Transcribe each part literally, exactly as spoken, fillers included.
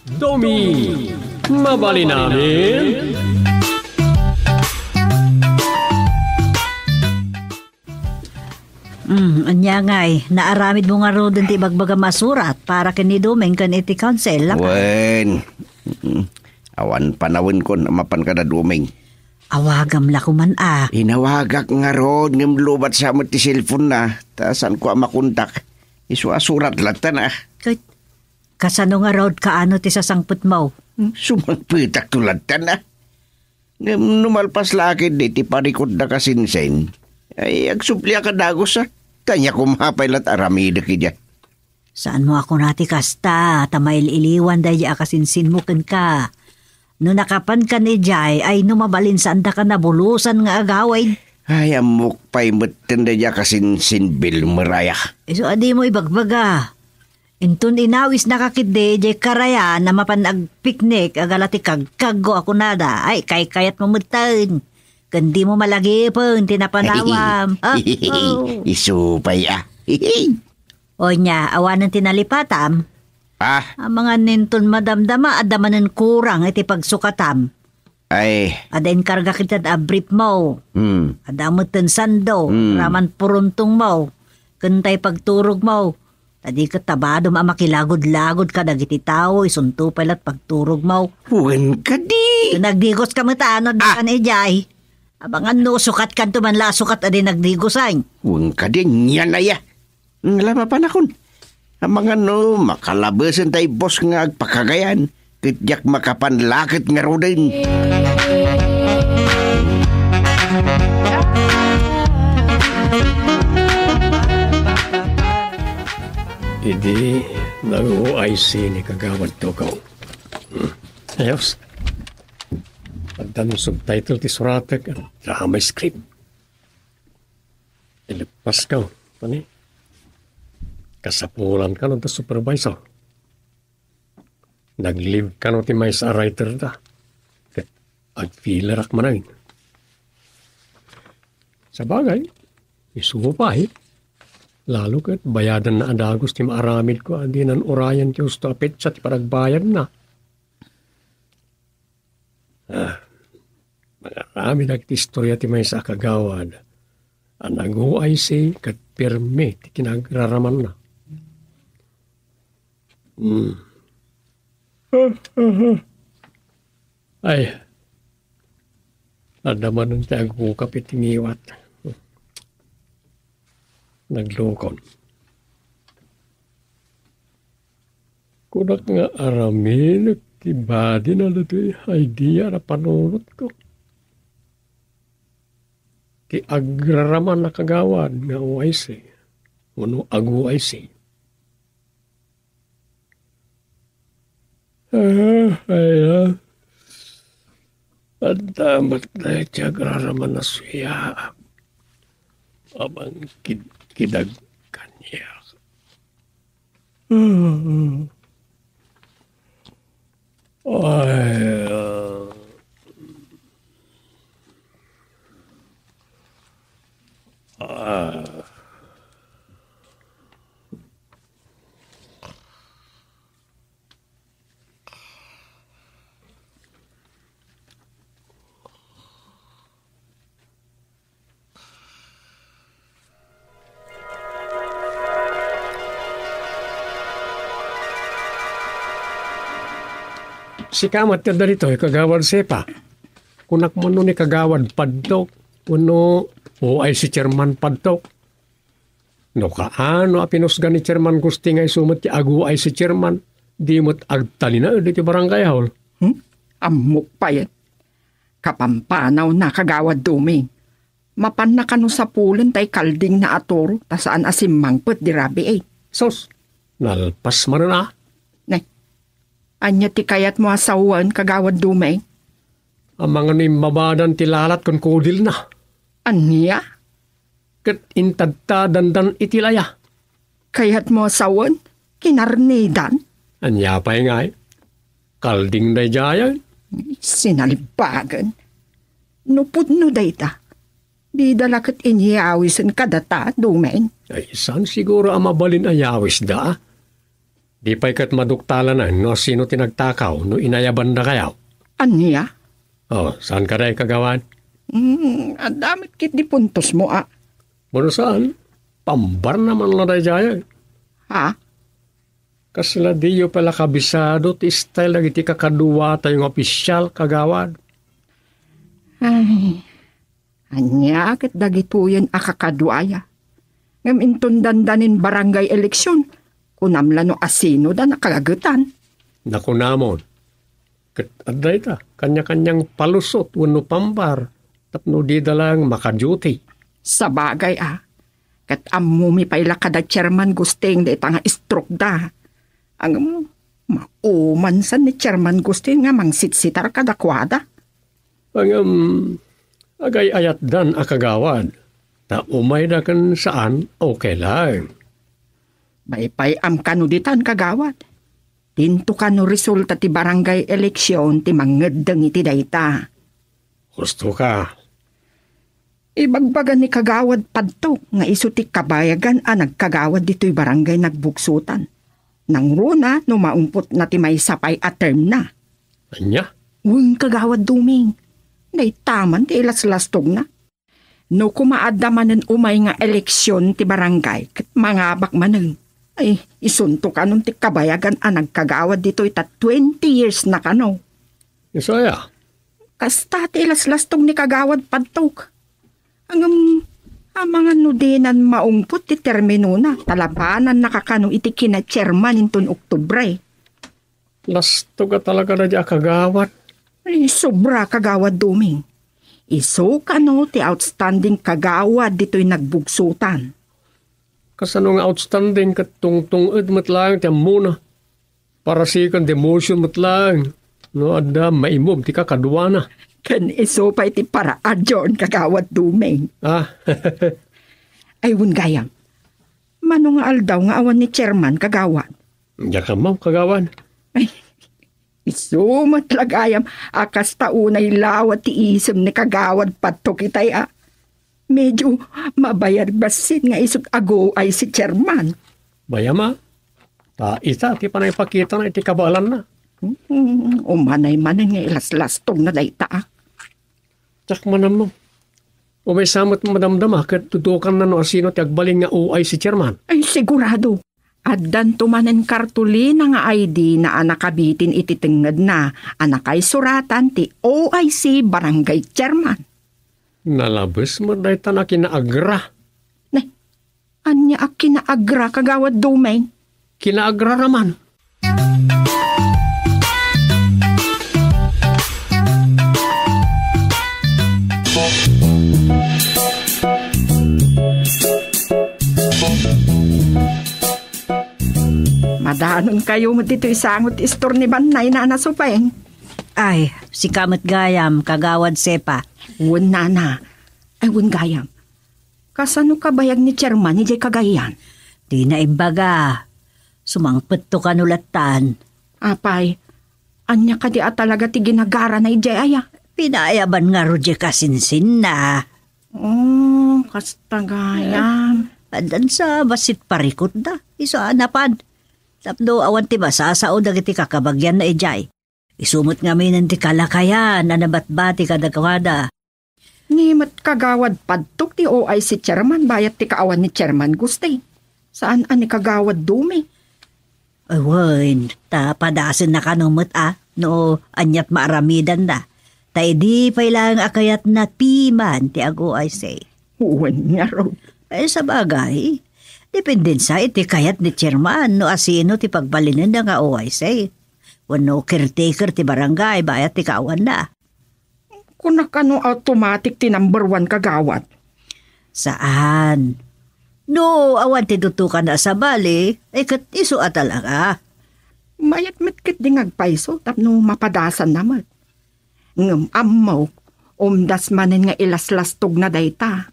Domi, mabalin amin? Hmm, ania ngay, naaramid mo ngaruden ti ibagbagam a surat para ken ni Doming ken iti council, a? Wen. Mm. Awan panawen kon a mapan kada Doming. Awagam la koman a. Inawagak ngarud ngem lubat sa met ti cellphone na, ta saan ko a makontak. Isu a surat latta na. Ket kasano ngarud kaano ti sasangpet mo? Hmm, sumangpetak to latta na. Ngem no malpas la a ketdi ti parikut da kasinsin, ay agsubli a kadagus a. Tanya koma pay lat aramidek idiay. Saan mo a kuna ti kasta, ta mail-iliwan daydi a kasinsin mo kenka. No nakapan kan idiay, ay no mabalin saan da ka nabulusan nga agawid. Ay, ammok pay metten daydi a kasinsin bilmeraya. Isu a di mo ibagbaga. Inton inawis na ka ketdi, diay karayan a mapan agpiknik, agala ti kagkaggo a kunada. Ay, kaykayat mo metten. Ken di mo malagipen ti napanawam. Isu pay a. O nia, awanen ti nalipatam? Ah. Amangan ninton madamdama, adda manen kurang iti pagsukatam. Ay. Adda inkarga ketdi a brief mo. Hmm. Adda metten sando, Hmm. raman puruntong mo. Ken tay pagturog mo. Ta di ket tabadom a makilagud-lagud kadagiti tao, isunto pay lat pagturog mo. Wen kadi. Ken nagdigos ka met a, no, Ah. kan ijay. Abangan no, sukat kanto man la, sukat a di nagdigosan. Wen kadi, nian aya. Ngala mapanakon. Amangan no, makalabesen tay boss nga agpakagayan. Ket diak makapan laket ngaruden. Idi nag-O I C ni Kagawad Tugaw. Hmm. Ayos. Addan subtitle ti suratek, drama script. Ileppas ka, tani. Kasapulan ka no ta supervisor. Nag-leave kano ti maysa a writer da. Ket agfillerak manen. Sabagay, isu pay. Lalo ket bayadanna a dagus ti maaramidko a dinan urayen ti husto a petsa ti panagbayadna. Ah, mangaramid dagiti istorya ti maysa a kagawad a nag-O I C ket pirmi ti kinagraramanna. Hmm. Ay, adda manen ti agukap iti ngiwat. Naglukon. Kunak nga aramidek ti badina datoy idea a panunotko. Ti agraraman a kagawad nga O I C, wenno ag-O I C. Ah, ay, ah. Adda met daytoy agraraman a suyaak a mangkidkidag kaniak. Ah. Ay, ah. Ah. Sika met ti adda ditoy, Kagawad Sepa. Kunak man no ni Kagawad Padtok, wenno O I C Chairman Padtok. No kaano a pinusgan ni Chairman Gusti nga isu met ti ag-O I C Chairman, di met agtalinaed iti barangay hall. Hmm? Ammok pay. Kapampanaw na, Kagawad Duming. Mapanna kano sapulen tay kaldingna a toro ta saan a simmangpet di rabii. Sus, nalpas manen a. Ne, ania ti kayatmo a sawen, Kagawad Duming? Amangan no immabadan ti lalat ken kudilna. Ania? Ket intadtadandan iti laya. Kayatmo a sawen? Kinarnidan? Ania pay ngay? Kalding daydiayen? Sinalibagen. No pudno dayta, dida la ket inyawisen kadata, Duming. Ay, saan siguro a mabalin a yawisda? Di pay ket maduktalan no asino ti nagtakaw no inayabandakayo. Ania? Oh, saan ka day, kagawad? Hmm, adda met ketdi puntos mo, a. Mano saan? Pambar naman la daydiay. Ha? Kasla diyo pala kabisado ti style dagiti kakaduatayo nga opisyal, kagawad? Ay, ania ket dagitoyen a kakaduaya? Ngem inton dandanin barangay eleksyon, kunam la no asino da nakagagetan. Nakunamon, ket adda ita, kanya-kanyang palusot wenno pambar tapno dida laeng makaduty. Sabagay a, ket ammomi pay la kada Chairman Gusting dayta nga stroke da. Ngem, maumansan ni Chairman Gusting nga mangsitsitar kadakuada. Ngem, agay-ayatdan a kagawad. Ta umayda ken saan, okay laeng. Maypay-am kano ditan, kagawad. Dinto kano resulta ti barangay eleksyon ti mangeddeng iti dayta. Husto ka. Ibagbaga ni Kagawad Padtok nga isu ti kabayagan a nagkagawad ditoy barangay Nagbugsutan. Nangruna no maungpotna ti maysa pay a termna. Ania? Wen, Kagawad Doming. Dayta man ti ilaslastogna. No koma adda manen umay nga eleksyon ti barangay, ket mangabak manen. Ay, isunto kanon ti kabayagan a nagkagawad ditoy ta twenty years na kano. Isu aya? Kasta ti ilaslastog ni Kagawad Padtok. Ngem, amangan no dinan maungpot ti terminona, ta labanannaka kano iti kina-chairman inton Oktubre. Lastog a talaga daydiay a kagawad. Ay, sobra, Kagawad Doming. Isu kano ti outstanding kagawad ditoy Nagbugsutan. Kasano nga outstanding ket tungtung-ed met laeng ti ammona? Para second demotion met laeng no adda maimog ti kakaduana. Ken isu pay ti paraadyon, Kagawad Doming. Ah. Ay, wen gayam. Mano nga aldaw nga awan ni chairman, Kagawad? Diak ammo, Kagawad. Ay, isu met la gayam a kasta unay lawa ti isem ni Kagawad Padtok itay a. Medyo mabayag bassit nga isut' aguay si chairman. Bayam a. Ta ita ti panangipakitana iti kabaelanna. Hmm, umanay manen nga ilaslastogna dayta a. Diak man ammo. Umaysa met madamdama ket tutukanna no asino ti agbalin nga O I C chairman. Ay, sigurado. Addanto manen kartolina nga I D na a nakabitin iti tengngedna a nakaisuratan ti O I C barangay chairman. Nalabes met dayta a kinaagra. Ne, ania a kinaagra, Kagawad Doming? Kinaagraraman. Madanonkayo met ditoy sango ti istor ni Bannay, Nana Supeng. Ay, sika met gayam, Kagawad Sepa. Wen, Nana. Ay, wen gayam. Kasano kabayag ni chairman idiay kagayan? Dina imbaga. Sumangpetto kano lattan. Apay, ania kadi a talaga ti ginagarana idiay aya? Pinaayaban ngarud diay kasinsinna. Oh, kasta gayam. Addan sa bassit parikutda. Isu a napan. Tapno awan ti masasao dagiti kakabagianna idiay. Isu met ngaminen ti kalakayan a nabatbati kadakuada. Ni met Kagawad Padtok ti O I C chairman bayat ti kaawan ni Chairman Gusting. Saan a ni Kagawad Doming. Ay, wen, ta padasenna kano met a, no aniat maaramidanna. Ta idi pay laeng a kayatna piman ti ag-O I C. Wen ngarud. Ay, sabagay. Dependensa iti kayat ni chairman no asino ti pagbalinenna nga O I C. Wenno caretaker ti barangay bayat ti kaawanna. Kuna kano automatic ti number one, Kagawad? Saan. No awan ti tutukan a sabali, ay ket isu a talaga. Mayat met ketdi nga agpayso tapno mapadasanna met. Ngem ammok, umdas manen nga ilaslastogna dayta.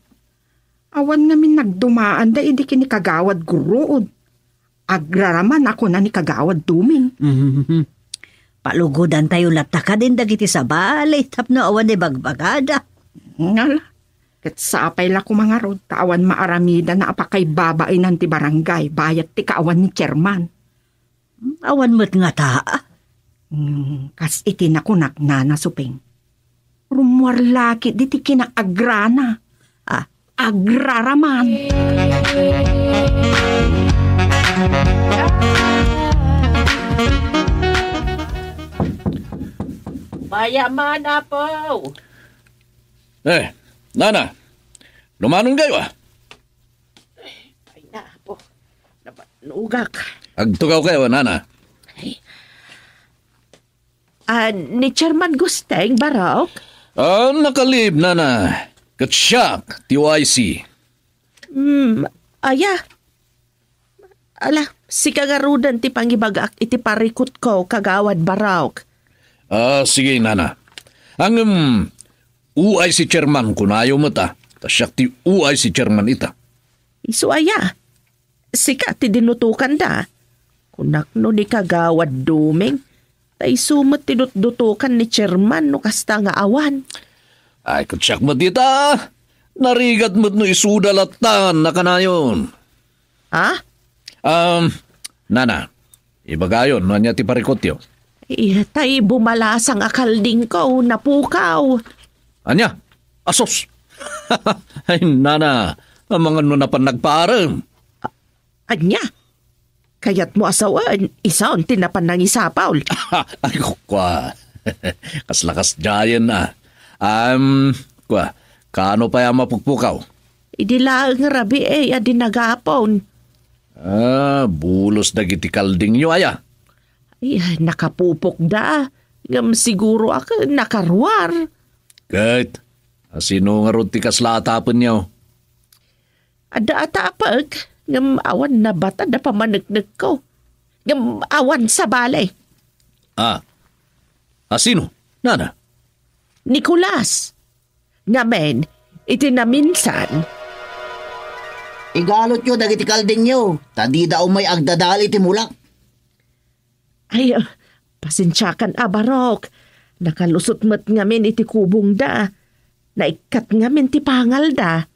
Awan ngamin nagdumaanda idi ken ni Kagawad Guruod. Agraraman a kuna ni Kagawad Doming. Mhm. Palugodantayo latta kadin dagiti sabali tapno awan ibagbagada. Ngala, ket sapay la koma ngarud ta awan maaramidana a pakaibabainan ti barangay bayat ti kaawan ni chairman. Awan met ngata. Hmm, kas iti nakunak, Nana Suping. Rummuar la ketdi ti kinaagrana. Ah, agraraman. Mayaman, Apo. Eh, Nana, lumanon kayo, ah. Ay, na, Apo. Nabanugak. Agtugaw kayo, Nana. Ay. Ah, ni Chairman Gusteng, Barok? Ah, nakalib, Nana. Ket siak, ti O I C. Hmm, aya. Ala, sika ngaruden ti pangibagak iti parikutko, Kagawad Barok. Ah, sige, Nana. Ngem, O I C chairman kunayo met, ah. Ta siak ti O I C chairman ita. Isu aya? Sika ti dinutokanda. Kunakno ni Kagawad Duming, ta isu met ti dutdutokan ni chairman no kasta nga awan. Ay, ket siak met ita. Narigat met no isuda latta, nakanayon. Ha? Um, Nana, ibagayon no ania ti parikutyo. Ay, tay bumalasang a kaldingko, napukaw. Ania? Asos! Ay, Nana, amangan no napan nagpaarem. Ania? Kayatmo a sawen, isun ti napan nangisapul. Ay, kua. Kasla kasdiayen, ah. Um, kua, kaano pay a mapukpukaw? Idi laeng rabii a di nagapon. Ah, bulos dagiti kaldingyo, aya? Ay, nakapupokda. Ngem siguro a nakaruar. Ket, asino ngarud ti kasla a tapenyo? Adda a tapek, ngem awan nabatad a pamaneknekko. Ngem awan sabali. Ah, asino, Nana? Nicolas. Ngamin, iti naminsan. Igalutyo dagiti kaldingyo, ta dida umay agdadal iti mulak. Ay, ah, pasensiakan a, Barok. Nakalusot met ngamin iti kubongda. Naikkat ngamin ti pangalda.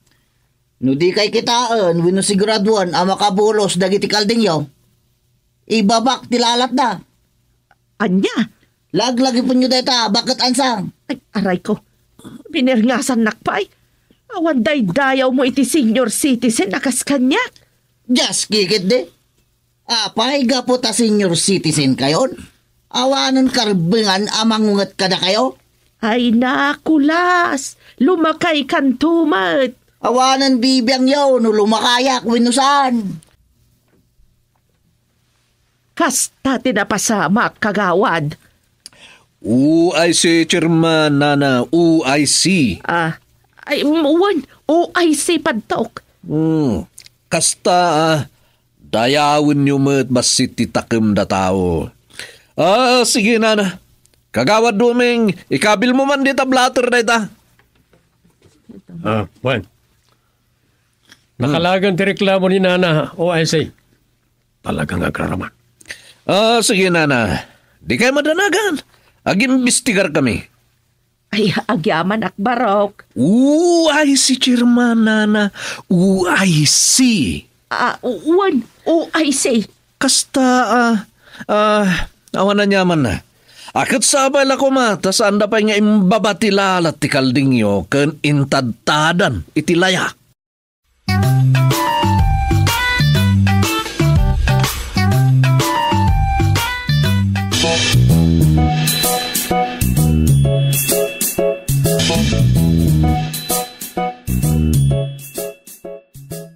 No dikay kitaen wenno siguraduan a makabulos dagiti kaldingyo, ibabak ti lalatda. Ania? Laglagipenyo dayta, baket ansang. Ay, aray ko. Binerngasannak pay. Awan daydayawmo iti senior citizen a kas kaniak. Dios, kikit di. Apay, gapu ta senior citizen kayon? Awanen karbengan a mangunget kadakayo? Ay, Nicolas, lumakaykanto met. Awanen bibiangyo no lumakayak wenno saan. Kasta ti napasamak, Kagawad. O I C, Chairman, Nana, O I C. Ah, ay, mm, wen, O I C padtok. Hmm, kasta, ah, dayawenyo met bassit ti takemda tao. Ah, sige, Nana. Kagawad Duming, ikabilmo man dita blotter dayta. Ah, wen. Nakalagan ti reklamo ni Nana, O I C. Talaga nga agraraman. Ah, sige, Nana. Dikay madanagan. Agimbestigar kami. Ay, agyamanak, Barok. O I C, Chairman, Nana. O I C. Ah, wen, O I C. Kasta, ah, ah, awan aniamanna. A, ket sabay la koma, ta saanda pay nga imbaba ti lalat ti kaldingyo ken intadtadan iti laya.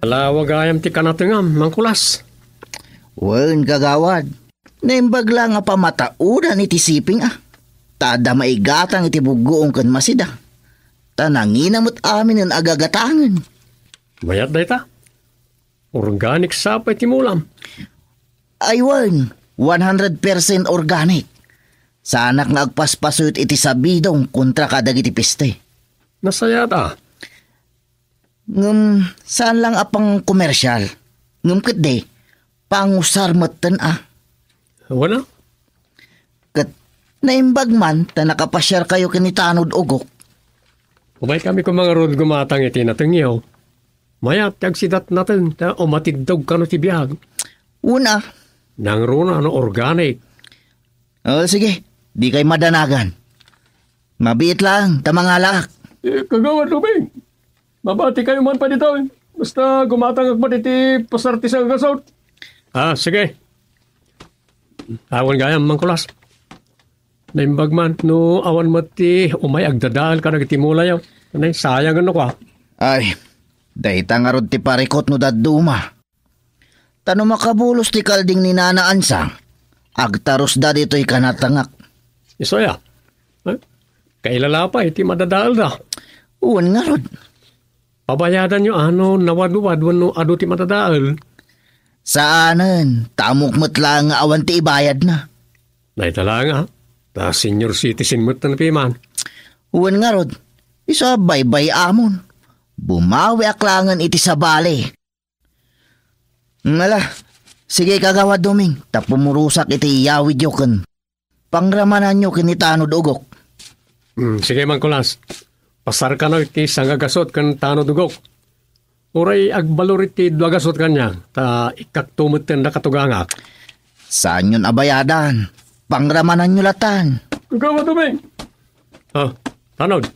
Alawa gayam ti kanatengam, Mang Kulas. Wen, Kagawad. Naimbag la nga pamataodan iti siping, a. Ta adda maigatang iti buggoong ken masida. Ta nangina met aminen a gagatangen. Mayat dayta. Organic sa pay ti mulam. Ay wen, one hundred percent organic. Saanak nga agpaspasuyot iti sabidong kontra kadagiti peste. Nasayaat, a. Ngem saan lang a pangkomersial. Ngem ketdi, pangusar metten a. Wala. Ket naimbag man ta nakapasiarkayo ken ni Tanod Ugok. Umaykami koma ngarud gumatang iti natengyo. Mayat ti agsidat nateng ta umatiddog kano ti biag. Una, Nangruna no organic. O, sige. Dikay madanagan. Mabiit lang, ta mangalaak. Eh, Kagawad Doming, mabatikayo man pay ditoy. Basta gumatangak met iti pasarte ti sanggagasut. Ah, sige. Awan gayam, Mang Kulas. Naimbag man, no awan met ti umay agdadael kadagiti mulayo. Nay, sayangen no kua. Ay, dayta ngarud ti parikut no dadduma. Ta no makabulos ti kalding ni Nana Ansang, agtarusda ditoy kanatangak. Isu aya? Eh? Kailala pay ti madadaelda. Wen ngarud. Pabayadanyo a no nawadwad wenno adu ti madadael? Saanen, ta ammok met laeng nga awan ti ibayadna. Dayta laeng a, ta senior citizen met ti napiman. Wen ngarud, isu a baybay-amon. Bumawiak laengen iti sabali. Ala, sige, Kagawad Doming, ta pumurosak iti iyawidyo ken pangramananyo ken ni Tanod Ugok. Hmm, sige, Mang Kulas. Pasarkano iti sangagasut ken Tanod Ugok. Uray agbalor iti dua gasut kaniak, ta ikkakto metten a katugangak. Saanyon a bayadan. Pangramananyo latan. Kagawad Doming! Ah, Tanod.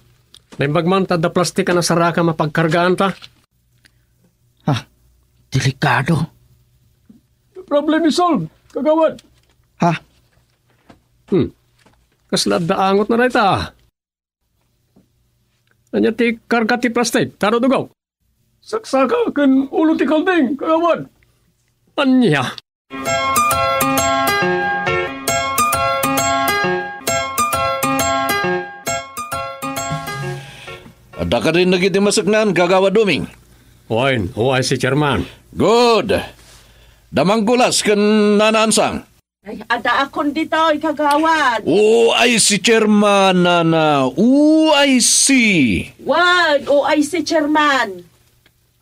Naimbag man ta adda plastik a nasarakan a pagkargaanta. Ha? Delikado. Problem is solved, Kagawad. Ha? Hmm. Kasla adda angotna dayta. Ania ti karga ti plastik, Tanod Ugok? Saksaka ken ulo ti kalding, Kagawad. Ania? Adda kadin dagiti maseknan, Kagawad Doming? Wen, O I C Chairman. Good. Da Mang Kulas ken Nana Ansang. Ay, addaakon ditoy, Kagawad. O I C Chairman, Nana. O I C. Wen, O I C Chairman.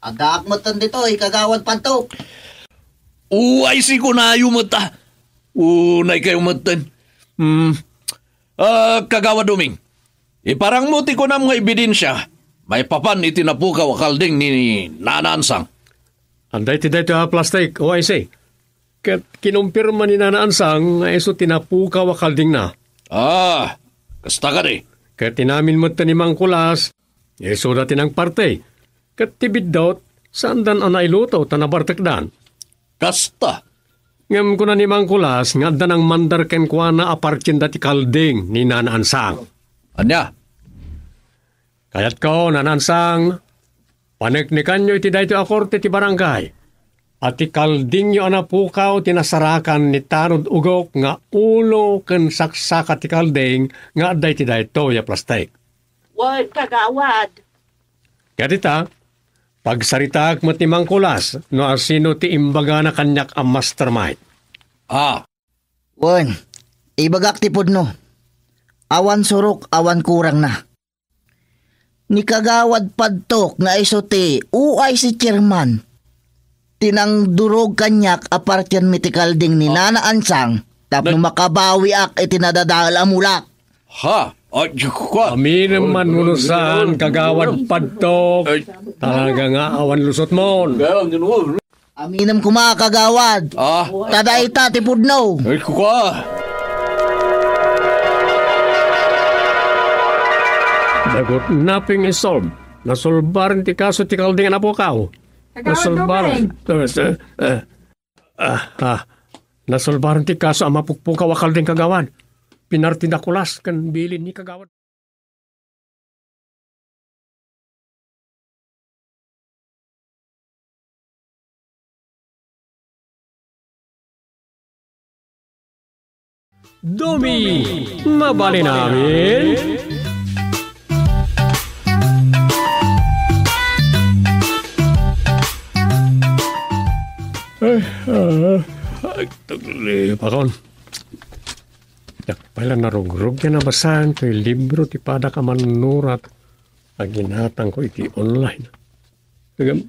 Addaak metten ditoy, Kagawad Padtok. O I C kunayo met a. Unay kayo metten. Hmm. Ah, Kagawad Doming, iparangmo ti kunam nga ebidensia maipapan iti napukaw a kalding ni Nana Ansang. Adda iti daytoy a plastik, O I C. Ket kinumpirma ni Nana Ansang nga isu ti napukaw a kaldingna. Ah, kasta kadi. Ket inamin met ni Mang Kulas, isuda ti nangparte. Ket ti biddut, saandan a nailuto ta nabartekdan. Kasta. Ngem kuna ni Mang Kulas nga adda nangmandar kenkuana a partienda ti kalding ni Nana Ansang. Ania? Kayatko, Nana Ansang, paneknekanyo iti daytoy a korte ti barangay a ti kaldingyo a napukaw ti nasarakan ni Tanod Ugok nga ulo ken saksaka ti kalding nga adda iti daytoy a plastik. Wen, Kagawad. Ket ita, pagsaritaak met ni Mang Kulas no asino ti imbagana kaniak a mastermind. Ah. Wen, ibagak ti pudno. Awan surok, awan kurangna. Ni Kagawad Padtok nga isu ti O I C chairman ti nangdurog kaniak a partienmi ti kalding ni Nana Ansang tapno makabawiak iti nadadael a mulak. Ha? Ay, kua. Aminem man wenno saan, Kagawad Padtok. Ay. Talaga nga awan lusotmon. Aminem koma, Kagawad. Ah? Ta dayta ti pudno. Ay, kua. Dagot, nothing is solved. Nasolbaran ti kaso ti kalding a napukaw. Kagawad Doming. Eh, eh, eh. Ah, ah. Nasolbaran ti kaso a mapukpukaw a kalding, Kagawad. Pinarte ni Kulas ken bilin ni Kagawad. Domi, mabalin amin. Ay, ah, ay, taglipakon. Diak pay la narugrog ti nabasaen toy libro ti padak a mannurat a ginatangko iti online. Ngem,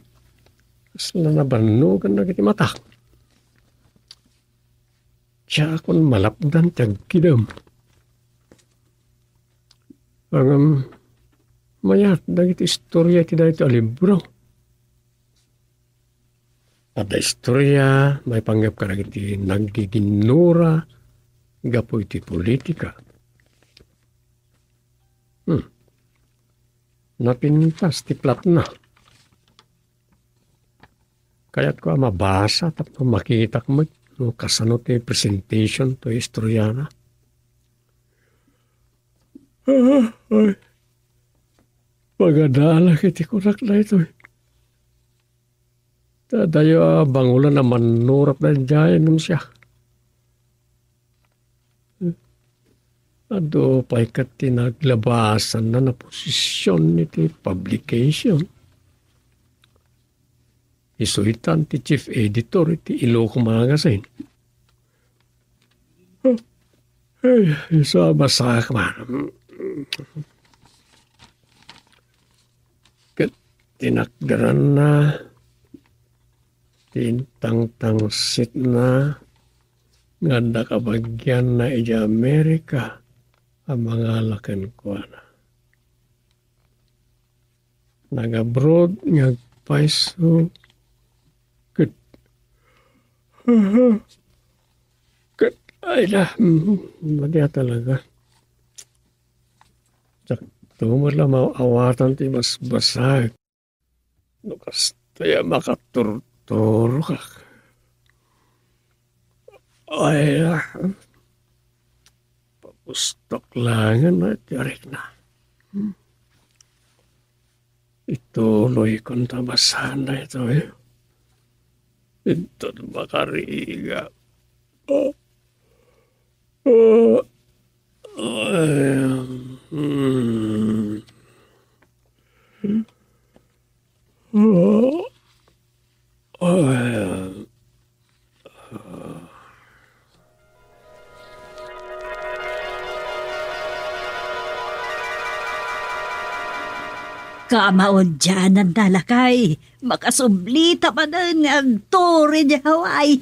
kasla nabannogan dagiti matak. Diakon malapdan ti agkidem. Ngem, mayat dagiti istorya iti daytoy a libro. Adda istorya maipanggep kadagiti naggiginnura gapu iti politika. Hmm. Napintas ti platna. Kayatko a mabasa tapno makitak met no kasano ti presentation to istoriana. Ah, ay. Magadalak iti kunak daytoy. Ta dayo a bangulan a mannurot daydiay ngem siya. Adu pay ket ti naglabasanna a posision iti publication. Isu itan ti chief editor iti Ilocos Magazine. Ay, isu a basaek man. Ket tinakderanna, tintangtangsitna nga adda kabagianna idiay Amerika a mangala kenkuana. Nag-abroad nga agpayso ket, ket, ay na, mm, madi a talaga. Sakto met la maawatan ti basbasaek. No kasta a makaturturok. Ay, ah. Papustok laengen iti arikna. Hmm. Ituloy kon ta basaen daytoy. Inton makarigat. Ah. Ah. Ah. Hmm. Ah. Ah. Kamaudiananna, lakay. Makasublita manen nga agtour idiay Hawaii.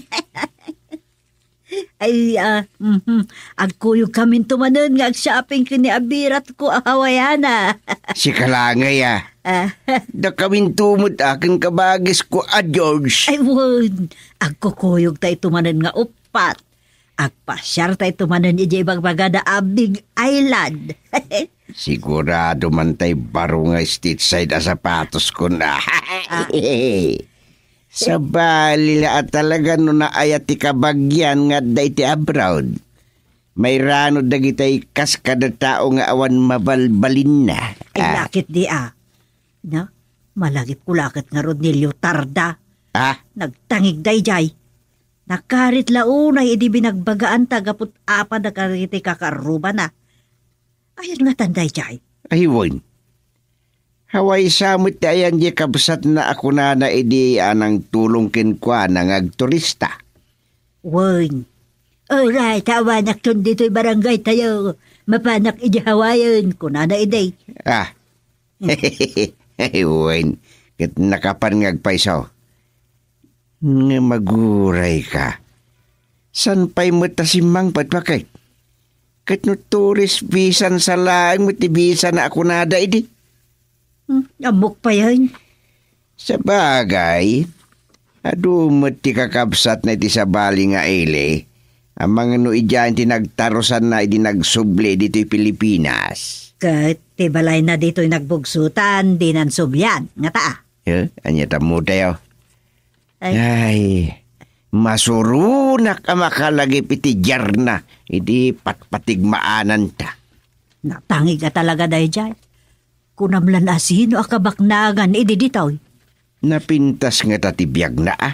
Ay, ah, mhm. Agkuyogkaminto manen nga ag-shopping ken ni abiratko a Hawaiana. Sika la ngay, ah. Ah. Dakaminto met a ken kabagisko a George. Ay, wen. Agkukuyogtayto manen nga uppat. Agpasiartayto manen idiay bagbagada a Big Island. Sigurado man tay baro nga street side a sapatos kon, ah. Ah. Sabali la a talaga no naayat ti kabagian nga adda iti abroad. Mairano dagitay kas kada tao nga awan mabalbalinna. Ay, ah, lakit di, ah. Na, malagipko la ket ngarud ni Leotarda. Ah? Nagtangig daydiay. Nakarit la unay idi binagbagaanta gapu apan dagiti kakarrubana. Ayan ngatan daydiay. Ay, wen. Hawaii sa met ti ayan diay kabsatna a kunana idi a nangtulong kenkuana nga agturista. Wen. Uray, ta awanakton ditoy barangaytayo. Mapanak idiay Hawaii, kunana idi. Ah. Wen. Ket nakapan nga agpayso. Ngem agurayka. Saan pay met a simmangpet, baket? Ket no tourist visa-na sa laeng met ti bisana a kunada idi? Hmm, ammok payen. Sabagay, adu met ti kakabsatna iti sabali nga ili, amangan no idiay ti nagtarusanna idi nagsubli ditoy Pilipinas. Ket ti balayna ditoy Nagbugsutan, dinan sublian, ngata a? Eh, ania tammo tayo? Ay. Ay, masuronak a makalagip iti diarna idi patpatigmaananta. Natangig a talaga daydiay. Kunam lan a sino a kabaknagan idi ditoy? Napintas ngata ti biagna, a?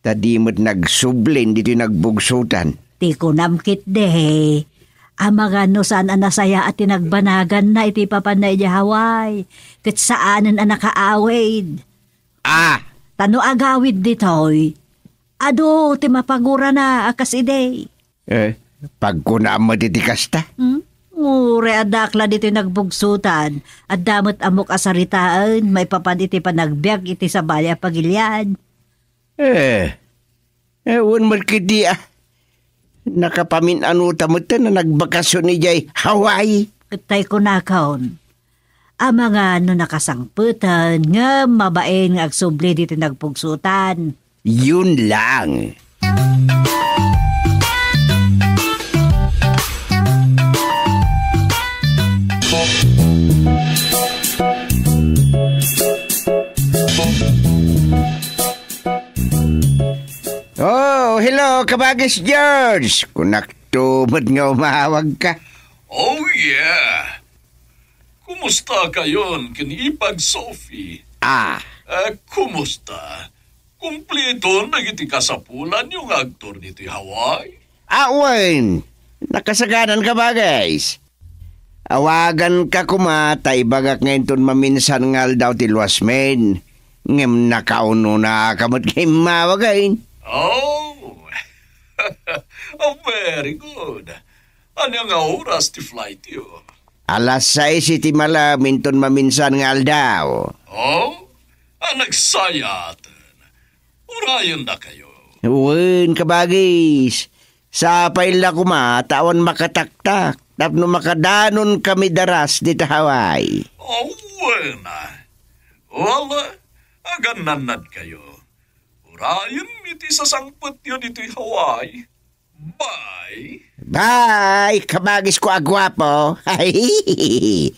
Ta di met nagsublin ditoy Nagbugsutan. Ti kunam ketdi, amangan no saan a nasayaat ti nagbanaganna iti papanna idiay Hawaii, ket saanen a nakaawid. Ah! Ta no agawid ditoy, adu ti mapagurana a kas idi. Eh, pagkunaam met iti kasta? Hmm? Uray addak la ditoy Nagbugsutan, adda met ammok a saritaen maipapan iti panagbiag iti sabali a pagilian. Eh, eh, wen met ketdi, ah. Nakapamin-ano ta met a nagbakasyon idiay Hawaii. Ket tay kunakon, amangan no nakasangpeten ngem mabain nga agsubli ditoy Nagbugsutan. Yun lang. Oh, hello, Kabagis George. Kunakto met nga umawag ka. Oh, yeah. Kumusta kayon ken Ipag Sophie? Ah. Eh, kumusta? Kumpleto dagiti kasapulanyo nga agtur ditoy Hawaii? Ah, wen. Nakasaganan, Kabagis. Awaganka koma ta ibagak nga inton maminsan nga aldaw ti luasmin. Ngem nakaunonaka met nga immawag, ay. Oh. Oh, very good. Ania nga oras ti flightyo? Alas sais iti malem inton maminsan nga aldaw. Oh? Ah, nagsayaten. Urayendakayo. Wen, Kabagis. Sapay la koma ta awan makataktak tapno makadanonkami daras dita Hawaii. Oh, wen, ah. Wala, agannannadkayo. Urayenmi ti sasangpetyo ditoy Hawaii. Bye. Bye, Kabagis ko a guapo. Ay,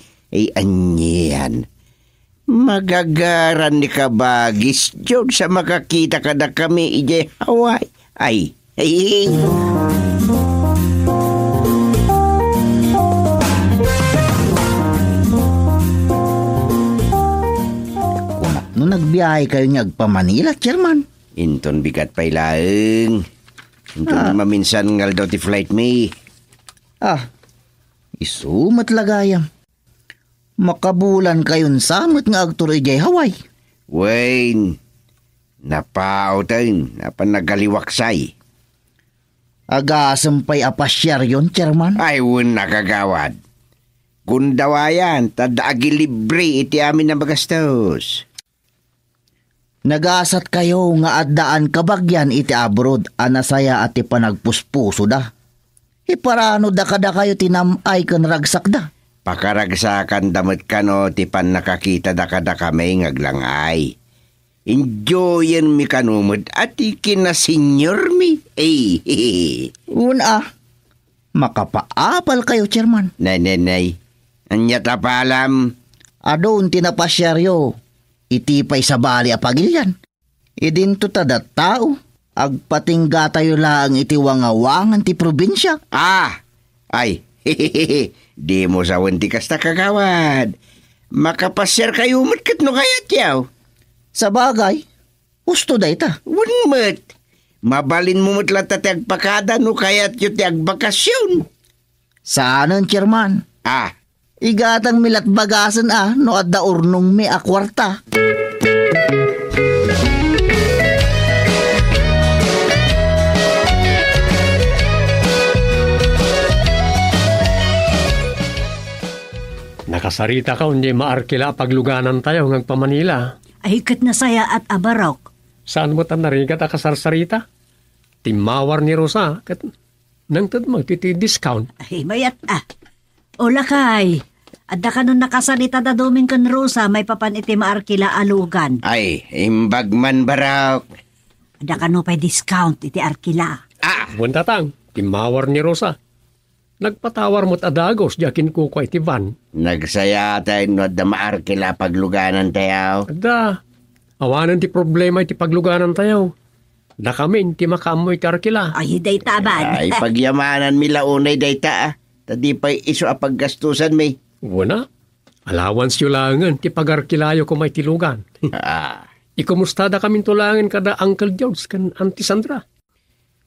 anian. Magagaran ni Kabagis George a makakita kadakami idiay Hawaii. Ay, ay. Kunak, no nagbiyahe kayo nga agpa-Manila, Chairman? Inton bigat pay laeng. Inton Ah. maminsan nga aldaw ti flight mi. Ah, isu met la gayam. Makabulan kayon sa met nga agtur idiay Hawaii. Wen, napauten, apan nagaliwaksay. Agasem pay a pasiaryon, Chairman? Ay, wen, nakagawad. Gundawayan, ta adda agilibre iti amin a magastos. Nagasatkayo nga addaan kabagian iti abroad a nasayaat ti panagpuspusoda. Iparanodda kadakayo ti nam-ay ken ragsakda. Pakaragsakanda met kano ti pannakakitada kadakami nga aglang-ay. Enjoyenmi kano met a ti kinasenyormi. Ay, wen a, makapaapalkayo, Chairman. Nay, nay, nay. Ania ta palam? Adun ti napasiaryo iti pay sabali a pagilian. Idinto ta dattao, agpatinggatayo laeng iti wangawangan ti probinsia. Ah! Ay, dimo sawen ti kasta, kagawad. Makapasiarkayo met ket no kayatyo. Sabagay, husto dayta. Wen met, mabalinmo met latta ti agpakada no kayatyo ti agbakasyon. Saanen, Chairman. Ah. Igatangmi lat bagasen a no adda urnongmi a kuarta. Nakasaritaka iti maarkila a pagluganantayo nga agpa-Manila. Ay, ket nasayaat a barok. Saan met a narigat a kasarsarita? Timmawar ni Rosa, ket nangted met iti discount. Ay, mayat a. O, lakay, adda kanon nakasaritada dumin ken Rosa maipapan iti maarkila a lugan? Ay, imbag man, barok. Adda kano pay discount iti arkila? Ah! Wen, tatang, timmawar ni Rosa. Nagpatawar met a dagus diay kinkukua iti van. Nagsayaaten no adda maarkila a pagluganantayo. Adda. Awanen ti problema iti pagluganantayo. Dakamin ti makaammo iti arkila. Ay, dayta a ban. Ay, pagyamananmi la unay dayta, a. Ta di pay isu a paggastusanmi. Wen a. Allowanceyo laengen ti pagarkilayo koma iti lugan. Ah. Ikomusta dakaminto laengen kada Uncle George ken Auntie Sandra?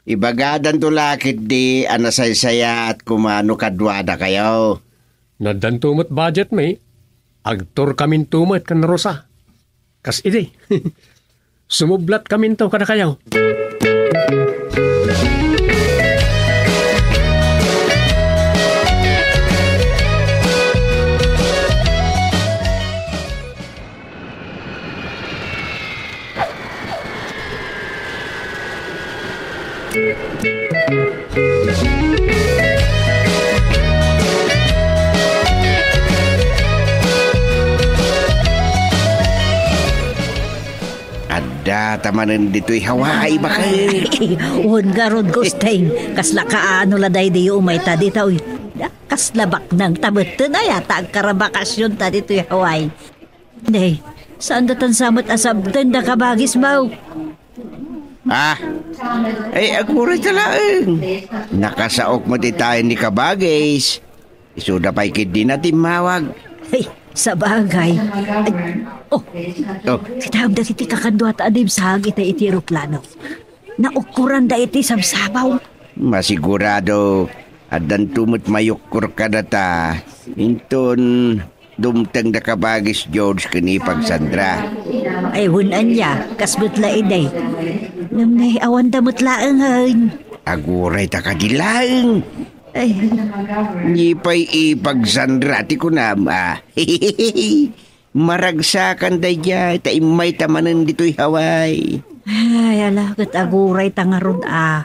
Ibagadanto la ketdi a nasaysayaat koma no kaduadakayo. No addanto met budgetmi, agturkaminto met ken Rosa. Kas idi, sumublatkaminto kadakayo. Adda Ata manen ditoy Hawaii, baket. Wen ngarud, Gusteng, kasla kaano la daydiyo umayta ditoy? Kasla baknang ta metten aya ta agkarabakasionta ditoy Hawaii. Nay, saan datan sa met a sabten da kabagis, Mau? Ah, ay, agurayta laeng. Nakasaok met itaen ni kabagis. Isuda pay ketdi a timmawag. Ay, sabagay. Ay, oh, Oh, kitaem dagiti kakadua ta adimsag ita iti eroplano. Naukkoranda iti sabsabaw. Masigurado, addanto met mayukkor kadata. Inton dumteng da kabagis George ken Ipag Sandra. Ay, wen ania, kas met la idi. Ngem nay, awanda met laengen. Agurayta kadi laeng. Ay. Ni pay Ipag Sandra ti kunam, a. Maragsakan daydiay, ta immayta manen ditoy Hawaii. Ay, ala, ket agurayta ngarud, a.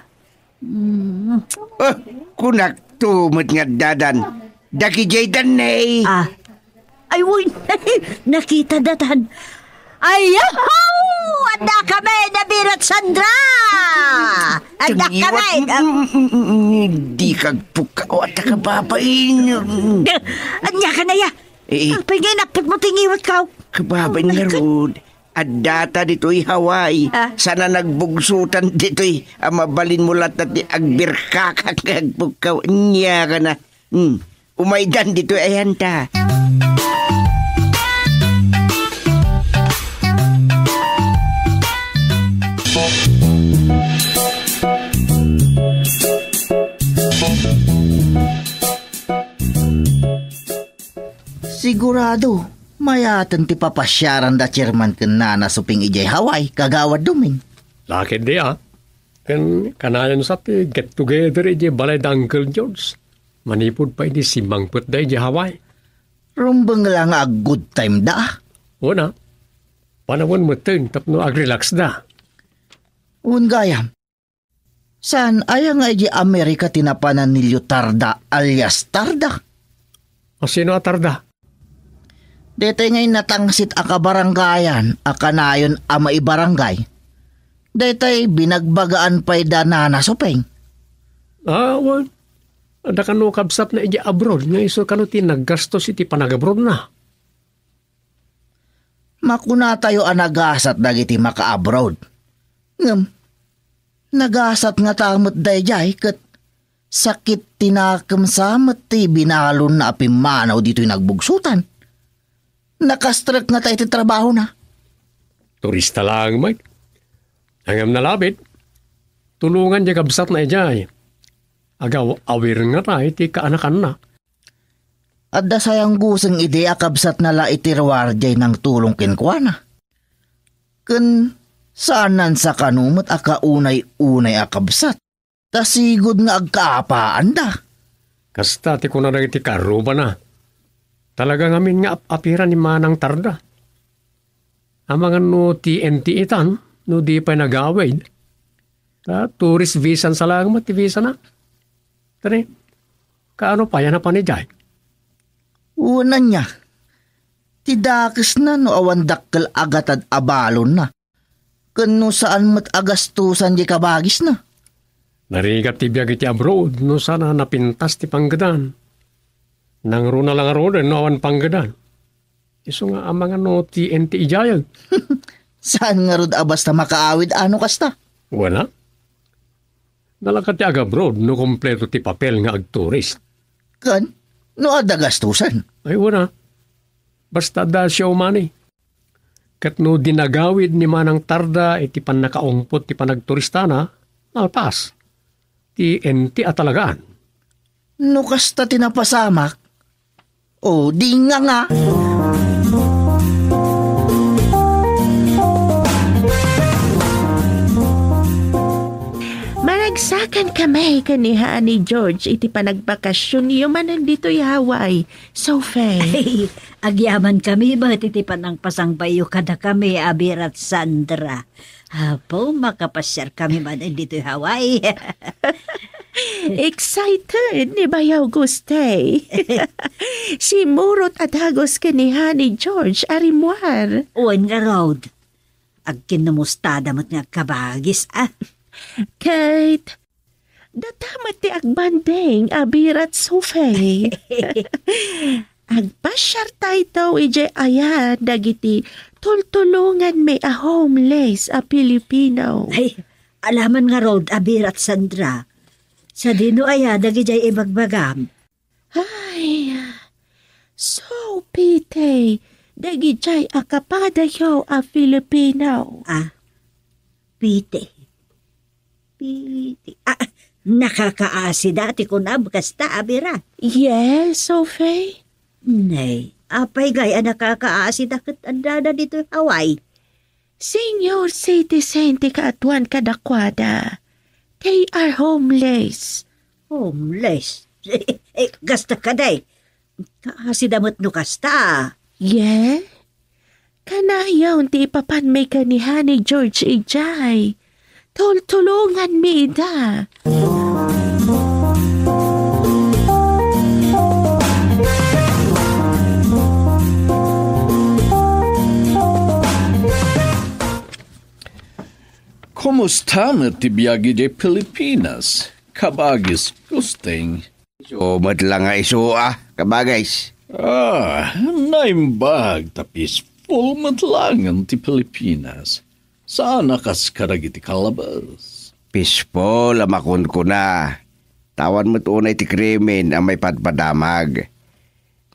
Mm. Ah, kunakto met nga addadan. Dagijay danne. Ah. Ay, uy, nakita datan. Ay, yahaw! Adda kami, Nabirat Sandra! Adda kami! Tangiwat, mm, mm, mm, mm, di kagpukka, o, adda ka, babain. Anya ka na ya? Eh, eh. Apay nga inappet mo ti ngiwat ko? Kababain ngarud. Addata ditoy Hawaii. Ah. Sana nagbugsutan ditoy. A mabalinmo latta ti agbirkakak nga agpukkaw. Anya ka na? Hmm. Umaydan ditoy ayanta. Sigurado, mayaten ti papasiaranda Chairman ken Nana Suping idiay Hawaii, Kagawad Doming. Lakid di, a. Ken kanayon sa ti get together idiay balay da Uncle George. Manipud pay idi simmangpetda idiay Hawaii. Rumbeng la nga ag-good time da. Una, panawen metten tapno agrelaxda. Wen gayam, saan aya nga idiay Amerika ti napanan ni Leotarda alias Tarda? A sino a Tarda? Daytoy nga natangsit a kabarangayan a kanayon a maibarangay. Daytoy binagbagaan pay da Nana Suping. A, wen. Adda kano kabsatna idiay abroad nga isu kano ti naggastos iti panagabroadna. Makunatayo a nagasat dagiti makaabroad. Ngem, nagasat ngata met daydiay ket sakit ti nakemsa met ti binalonna a pimmanaw ditoy nagbugsotan. Nakastrek ngata iti trabahona. Turista laeng, Mike. Ngem nalabit, tulongan diay kabsatna idiay. Agaw-awir ngata iti kaanakanna. Adda sayanggusen idi a kabsatna la iti ruar diay nangtulong kenkuana. Ken saanan sa kano met a kaunay-unay a kabsat, ta sigud nga agkaapaanda. Kasta ti kuna dagiti kaarrubana. Talaga ngamin nga ap-apiran ni Manang Tarda. Amangan no T N T itan no di pay nagawid. Ta tourist visa sa laeng met ti visana. Tani, kaano pay a napan idiay? Wen ania, ti dakesna no awan dakkel a gatad a balonna, ken no saan met a gastosan diay kabagisna. Narigat ti biag iti abroad no saan a napintas ti panggedan. Nangruna la ngaruden no awan panggedan. Isu nga amangan no T N T idiay. Saan ngarud a basta makaawid a no kasta? Wala. Nalaka ti agabroad no kompleto ti papel nga agturist. Ken, no adda gastusen? Ay, wala. Basta adda show money. Ket no dinagawid ni Manang Tarda iti pannakaungpot ti panagturistana, malpas. Ti enti a talagaan. No kasta ti napasamak, o, di nga nga. Maragsakan kami ken ni Honey George iti panagbakasionyo manen ditoy Hawaii, Sophie. Ay, agyaman kami met iti panangpasangbayo kadakami a birat Sandra. Apo, makapasiar kami man ditoy Hawaii. Excited ni Bayaw Guste. Simmurot a dagus ken ni Honey George a rimmuar. Wen ngarud. Agkinnumustada met nga agkabagis, a. Kate, data met ti agbanding a birat, Sophie. Agpasiartayto idiay ayan dagiti tultulonganmi a homeless a Pilipino. Ay, alaman ngarud a birat, Sandra. Sadino aya dagidiay ibagbagam? Ay, so pity dagidiay a kapadayo a Filipino. Ah, pity. Pity. Ah, nakakaasida ti kunam kasta a birat. Yes, Sophie. Nay, apay ngay a nakakaasida ket addada ditoy Hawaii? Senior citizen ti kaaduan kadakuada. They are homeless. Homeless? Eh, kasta kadi. Kaasida met no kasta. Yeah? Kanayon ti ipapanmi ken ni Honey George idiay. Tultulonganmi ida. Kumusta met ti biag idiay Pilipinas, kabagis Gusting? Isu met la nga isu, a, kabagis. Ah, naimbag ta peaceful met laengen ti Pilipinas. Saan a kas kadagiti kalabas. Peaceful a makunkuna. Awan met unay ti krimen a maipadpadamag.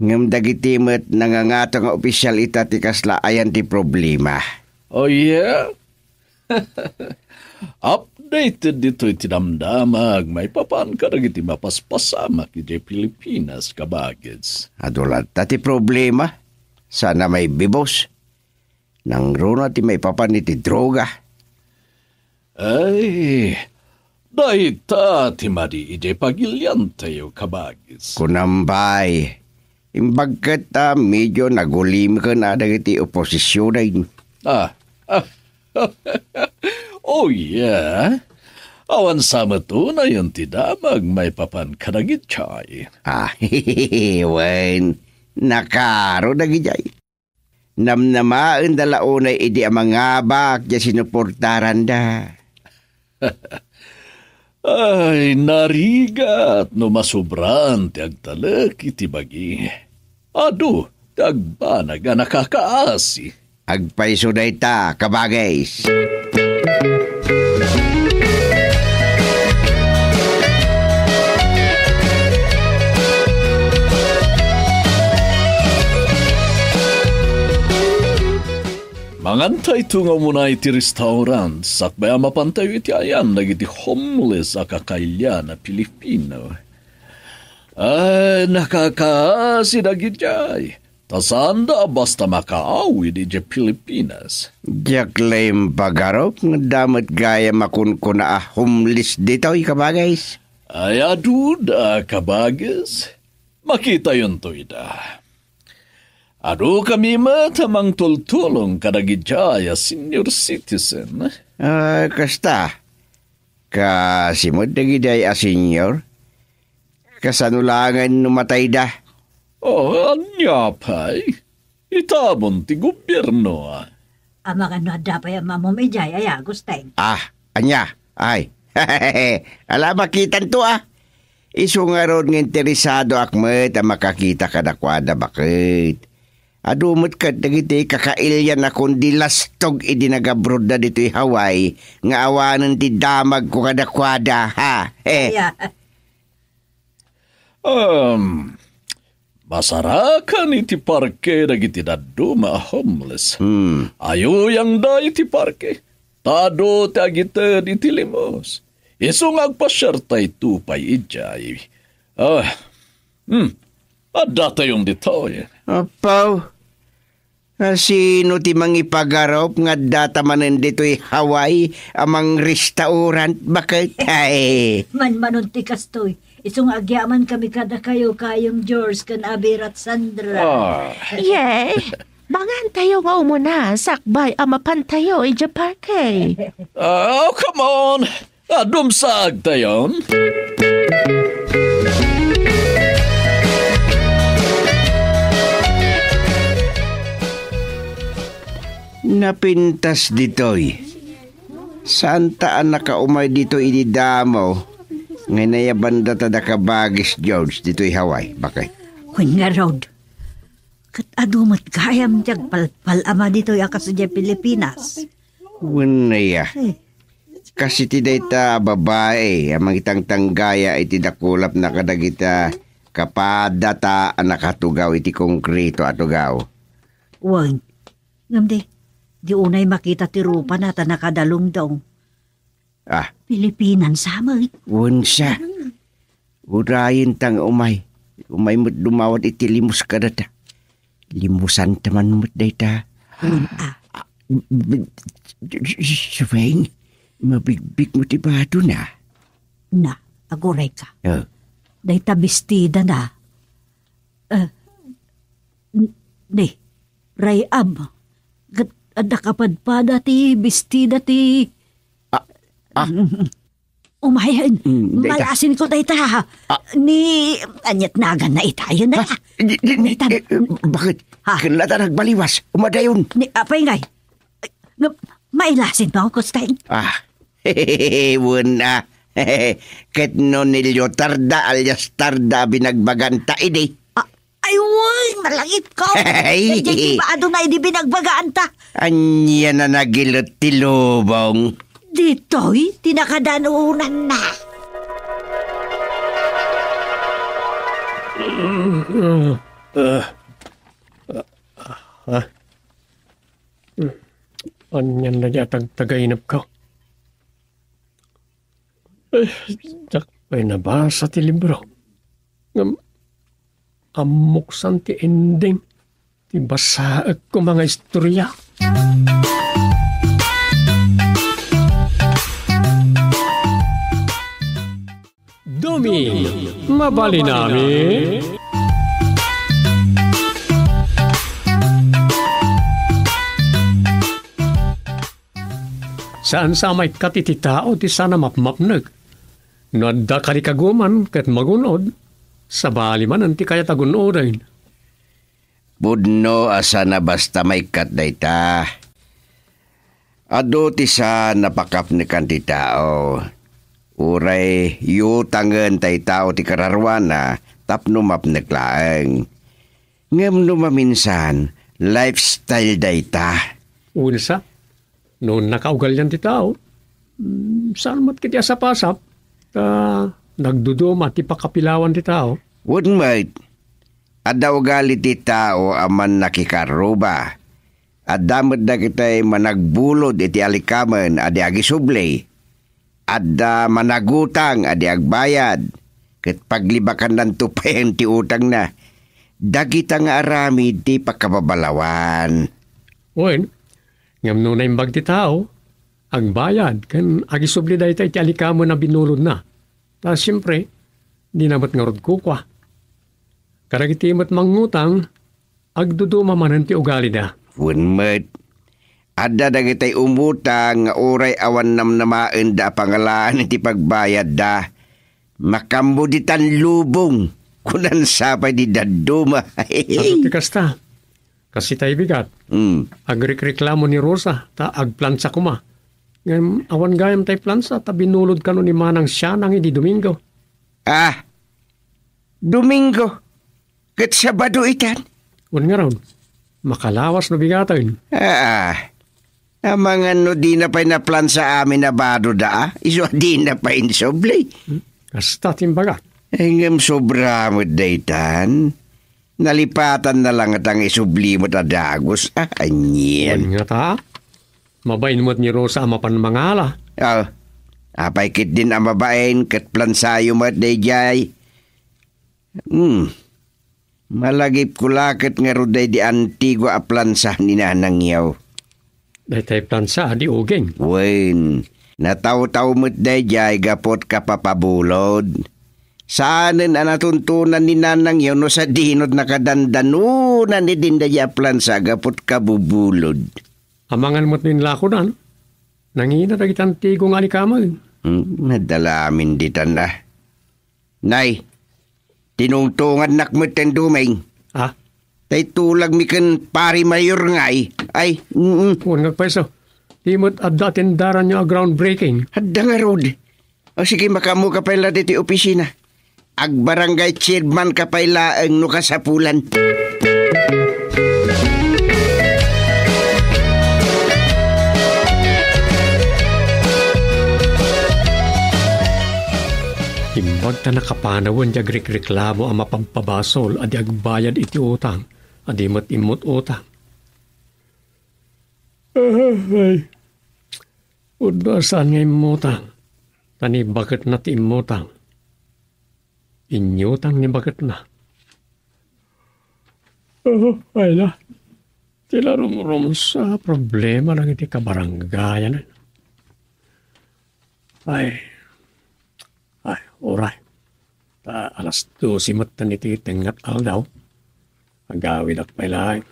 Ngem dagiti met nangangato nga opisyal ita ti kasla ayan ti problema. Oh, yeah? Updated ditoy ti damdamag maipapan kadagiti mapaspasamak idiay Pilipinas, kabagis. Adu latta ti problema. Saan a maibibus. Nangruna ti maipapan iti droga. Ay, dayta ti madi idiay pagiliantayo, kabagis. Kunam bay, imbag ket a medio nagulimiken a dagiti oposisionen. Ah, ah. Oh, yeah? Awan sa met unayen ti damag maipapan kadagiti. Ah, wen, nakaro dagidiay. Namnamaenda la unay idi a mangabak diay sinuportaranda. Ay, narigat no masubraan ti agtalek iti bagi. Adu ti agbanag a nakakaasi. Agpayso dayta, kabagis. Mangantayto nga umuna iti restaurant, sakbay a mapantayo iti ayan dagiti homeless a kakailian a Pilipino. Ay, nakakaasi dagidiay. Ta saanda a basta makaawid idiay Pilipinas. Diak la impagarup nga adda met gayam a kunkuna a homeless ditoy, kabagis. Ay, aduda, kabagis. Makitayonto ida. Adu kami met a mangtultulong kadagidiay a senior citizen. Ah, kasta. Kaasi met dagidiay a senior? Kasano laengen no matayda? Oh, ania pay? Itabon ti gobierno, a. Amangan no adda pay a mamum idiay, aya, Agustin? Ah, ania? Ay. Ala, makitanto, a. Isu ngarud nga interesadoak met a makakita kadakuada, baket. Adu met ket dagiti kakailian a kundi lastog idi nagabrodda ditoy Hawaii nga awanen ti damagko kadakuada, ha? Eh. Aya. Um, masarakan iti parke dagiti dadduma a homeless. Hmm. Ayuyangda iti parke. Ta adu ti agited iti limos. Isu nga agpasiartayto pay idiay. Ah, hmm. Addatayon ditoy. Apaw, a, sino ti mangipagarup nga addata manen ditoy Hawaii a mangrestaurant, baket? Ay. Manmanon ti kastoy. Isu nga agyamankami kadakayo, Kayong George, ken Abirat Sandra. Ah. Yay! Mangantayo nga umuna, sakbay a mapantayo idiay parke. Ah, oh, come on! Adumsagtayon. Napintas ditoy. Saanta a nakaumay ditoy idi damo nga inayabanda ta da kabagis, George, ditoy Hawaii. Bakit? Wen ngarud, ket adu met gayam ti agpalpal-ama ditoy a kas idiay Pilipinas. Wen aya. Eh. Kas iti dayta a babai a mangitangtanggaya iti dakulapna kadagita kapadata a nakatugaw iti konkreto a tugaw. Wen, ngem di, di unay makita ti rupana ta nakadalungdong. Ah. Pilipinan sa met. Wen sa. Urayen ta nga umay. Umay met dumawat iti limus kadata. Limusan ta man met dayta. Wen a. Ah, b-, b-, Subeng, mabigbig mo ti bado na. Na, aguray ka. Oh. Dayta bestida na. Eh, n-, ni, Ray-am. Ket adda kapadpada ti bestida ti Ah, ah. Umayen. Mm, dayta. Malasin ko dayta. Ah. Ni, aniat nagan na itayo na. Ha? Di, di, di, Dayta. Eh, eh, bakit? Ha? Kella ta nagbaliwas. Umadayon. Ni, apay ngay? Nga, mailasin mo ako, Steng? Ah. Wen a. Ket no ni Leotarda alias Tarda a binagbaganta idi. Ah, ay, uy, malangit ko. Ay. Diay ti ba aduna idi binagbagaanta? Ania na nagilet ti lubong? Ditoy ti nakadanonanna. Ah, ah, ah, ah. Anian na di atagtagainep ko. Eh, diak pay nabasa ti libro. Ngem, ammok san ti ending ti basaek koma nga istorya. Duming, mabalin amin? Saan sa a maikkat iti tao ti saan a mapmapnek. No adda kalikaguman ket magun-od, sabali manen ti kayat a gun-oden. Pudno a saan a basta maikkat dayta. Adu ti saan a pakapnekan ti tao. Uray yutangen tay tao ti kararuana tapno mapnek laeng. Ngem no maminsan, lifestyle dayta. Wen sa, no nakaugalian ti tao, mm, saan met ketdi a sapasap, ta nagduduma ti pakapilawan ti tao. Wen met, adda ugali ti tao a mannakikaruba. Adda met dagitay managbulod iti alikamen a di agisubli. Adda managutang a di agbayad, ket paglibakannanto payen ti utangna. Dagita nga aramid ti pakababalawan. Wen, ngem no naimbag ti tao, agbayad ken agisubli dayta iti alikamen a binulodna. Ta siempre, dina met ngarud kukua. Kadagiti met mangngutang, agduduma manen ti ugalida. Wen met, adda dagitay umutang nga uray awan namnamaenda a pangalaen iti pagbayadda. Makammo ditan lubong, kunan sapay di dadduma. Adu ti kasta. Kasi tay bigat. Mm. Agrikreklamo ni Rosa, ta agplansa koma. Ngem awan gayam tay plansa, ta binulod kano ni Manang Sianang idi Domingo. Ah, Domingo? Ket Sabado itan? Wen ngarud, makalawas no bigaten. Ah, amangan no dina pay naplansa amin a bado da, ah. Isu a dina pay insubli. Hmm? Kasta ti imbaga. Eh, ngem sobra met daytan. Nalipatan na lang ta nga isubli met a dagus. Ah, anian. Wen ngata, mabain met ni Rosa a mapan mangala. Ah, apay ketdin a mabain ket plansayo met daydiay. Hmm. Malagipko la ket ngarud daydi antigo a plansa ni Nanangyo. Daytay plansa a di uging. Wen, natawtaw met daydiay gapu ta kapapabulod. Saanen a natuntunan ni Nanangyo no sadino ti nakadandanunan idin daydiay a plansa gapu ta kabubulod. Amangan met no inlakodan, nangina dagiti antigo nga alikamen. Hmm, nadala amin ditan a. Nay, tinungtungannak met ten Duming. Ah? Tay tulagmi ken Pari Mayor ngay. Ay, mm. Wen nga pweso. Di met adda atendaranyo a groundbreaking. Adda ngarud. O sige, makaammoka pay la ditoy opisina. Agbarangay chairmanka pay laeng no kasapulan. Imbag ta nakapanawen ti agrikreklamo a mapampabasol a di agbayad iti utang, a di met immut-utang. Ay, pudno a saan nga immutang, ta ni baketna ti immutang. Inyutang ni baketna. Ay na, ti larumrumsa nga problema dagiti kabarangayan. Ay, ay, uray. Ta alas dose met iti tengnga aldaw. Agawidak pay laeng.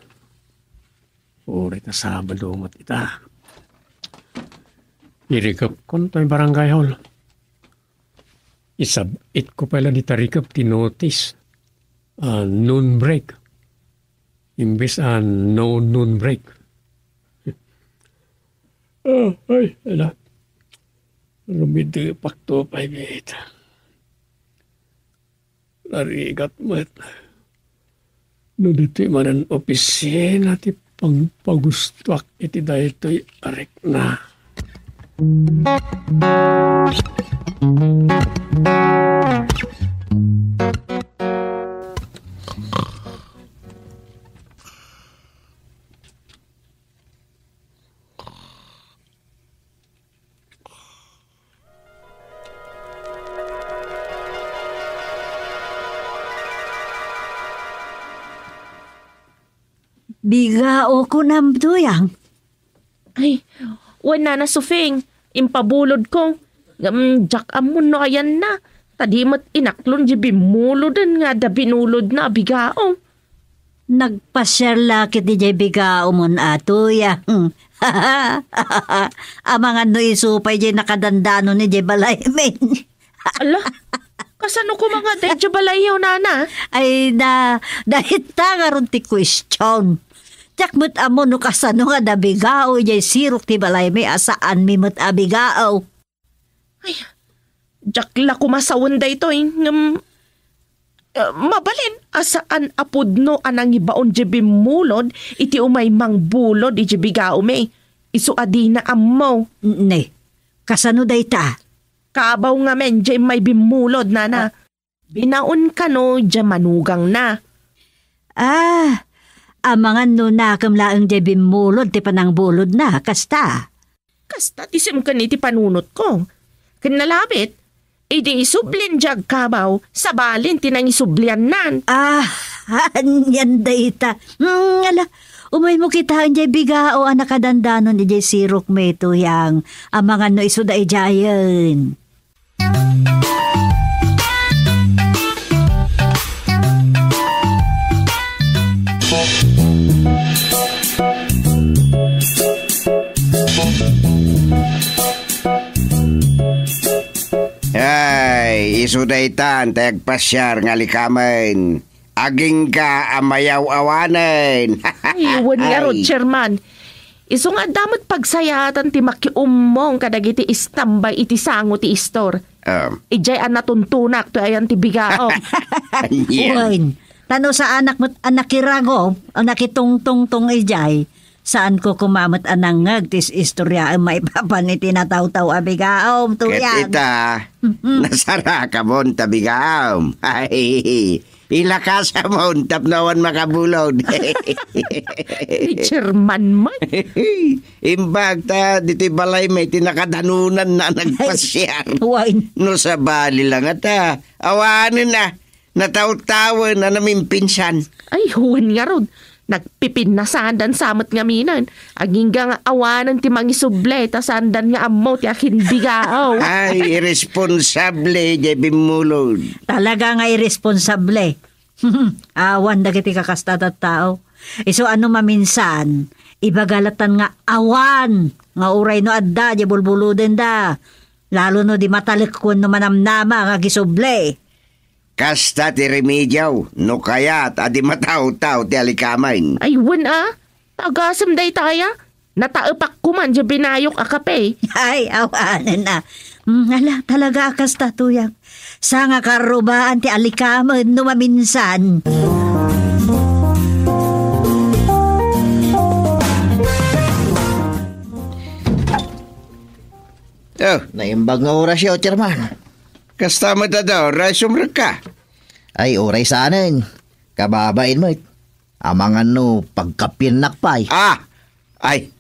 Uray ta Sabado met ita. Irikepkon toy barangay hall. Isab-itko pay la dita rikep ti notice. Ah, noon break. Imbes a no noon break. Ah, ay, ala. Rumidepak to pay met. Narigat met. No ditoy manen opisina ti pangpagustoak iti daytoy a rikna. Bigao kunam, Tuyang? Ay, wen, Nana Sufing, impabulodko. Ngem diak ammon no ayanna. Ta di met inaklon di bimmuloden nga adda binulodna a bigao. Nagpasiar la ketdi diay bigaomon a, Tuyang. Amangan no isu pay diay nakadandanon idiay balaymi. Ala, kasano koma nga daydiay balayyo, Nana? Ay na, dayta ngarud ti question. Diak met ammo no kasano nga adda bigao idiay sirok ti balaymi a saanmi met a bigao. Ay, diak la koma sawen daytoy, ngem, eh, mabalin a saan a pudno a nangibaon diay bimmulod iti umay mangbulod idiay bigaomi. Isu a dina ammo. Ne, kasano dayta? Kabaw ngamin diay immay bimmulod, Nana. Ah. Binaon kano diay manugangna. Ah, amangan no nakem laeng diay bimmulod ti panangbulodna, kasta? Kasta ti simken iti panunotko. Ken nalabit, idi isublin diay agkabaw, sabalin ti nangisubliannan. Ah, anian dayta. Hmm, ala, umaymo kitaen diay bigao a nakadandanon idiay sirokmi, Tuyang. Amangan no isu daydiayen. Ay, isu daytan ti agpasiar nga likamen. Agingga a mayaw-awanen. Ay, wen ngarud, Ay. Chairman. Isu nga adda met pagsayaatan ti makiummong kadagiti istambay iti sango ti istor. Ah. Idiay a natuntunak toy ayan ti bigaom. Anian? Wen, ta no saanak met a nakirago, a nakitungtungtong idiay, saanko koma met a nangngeg ti is-istoriaem maipapan iti natawtaw a bigaom, Tuyang. Ket ita, nasarakamon ta bigaom. Ay, ilakasamon tapno awan makabulod. Ni Chairman man. Imbag ta ditoy balaymi ti nakadanonanna a nagpasiar. Wen. No sabali la ngata, awanen a, natawtawen a namimpinsan. Ay, wen ngarud. Nagpipinnasandan sa met ngamin. Agingga nga awanen ti mangisubli, ta saandan nga ammo ti akin bigao. Ay, irresponsable diay bimmulod. Talaga nga irresponsable. Awan dagiti kakasta a tattao. Isu a no maminsan, ibaga latan nga awan nga uray no adda diay bulbulodenda. Lalo no di matalek wenno manamnama nga agisubli. Kasta ti remedyo, no kayat a di matawtaw ti alikamen. Ay, wen a. Tagasem daytaya. Nataepak koman diay binayok a kape. Ay, awanen a. Mm, ala, talaga a kasta, Tuyang. Sa nga karrubaan ti alikamen no maminsan. Oh. Naimbag nga orasyo, Chairman. Kasta met a da, oras sumrekka. Ay, oray sanen. Kababain met. Amangan no pagkapiennak pay. Ah! Ay!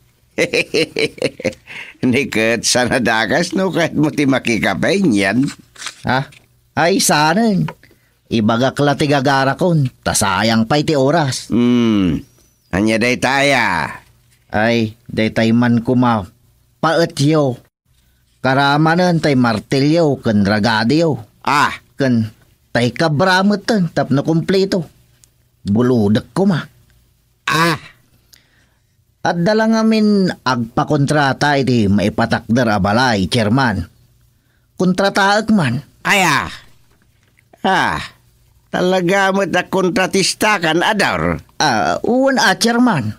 Ni ket sanadakas no kayatmo ti makikape, nian? Ha? Ay, sanen. Ibagak la ti gagarakon, ta sayang pay ti oras. Hmm. Ania daytaya? Ay, daytay man koma. Paetyo. Karamanen tay martilyo ken ragadiyo. Ah. Ken tay kabra metten tapno kumpleto. Bulodek koma. Ah. Adda la ngamin agpakontrata iti maipatakder a balay, Chairman. Kontrataek man. Aya. Ah. Talaga met a kontratistakan, Ador? Ah, wen a, Chairman.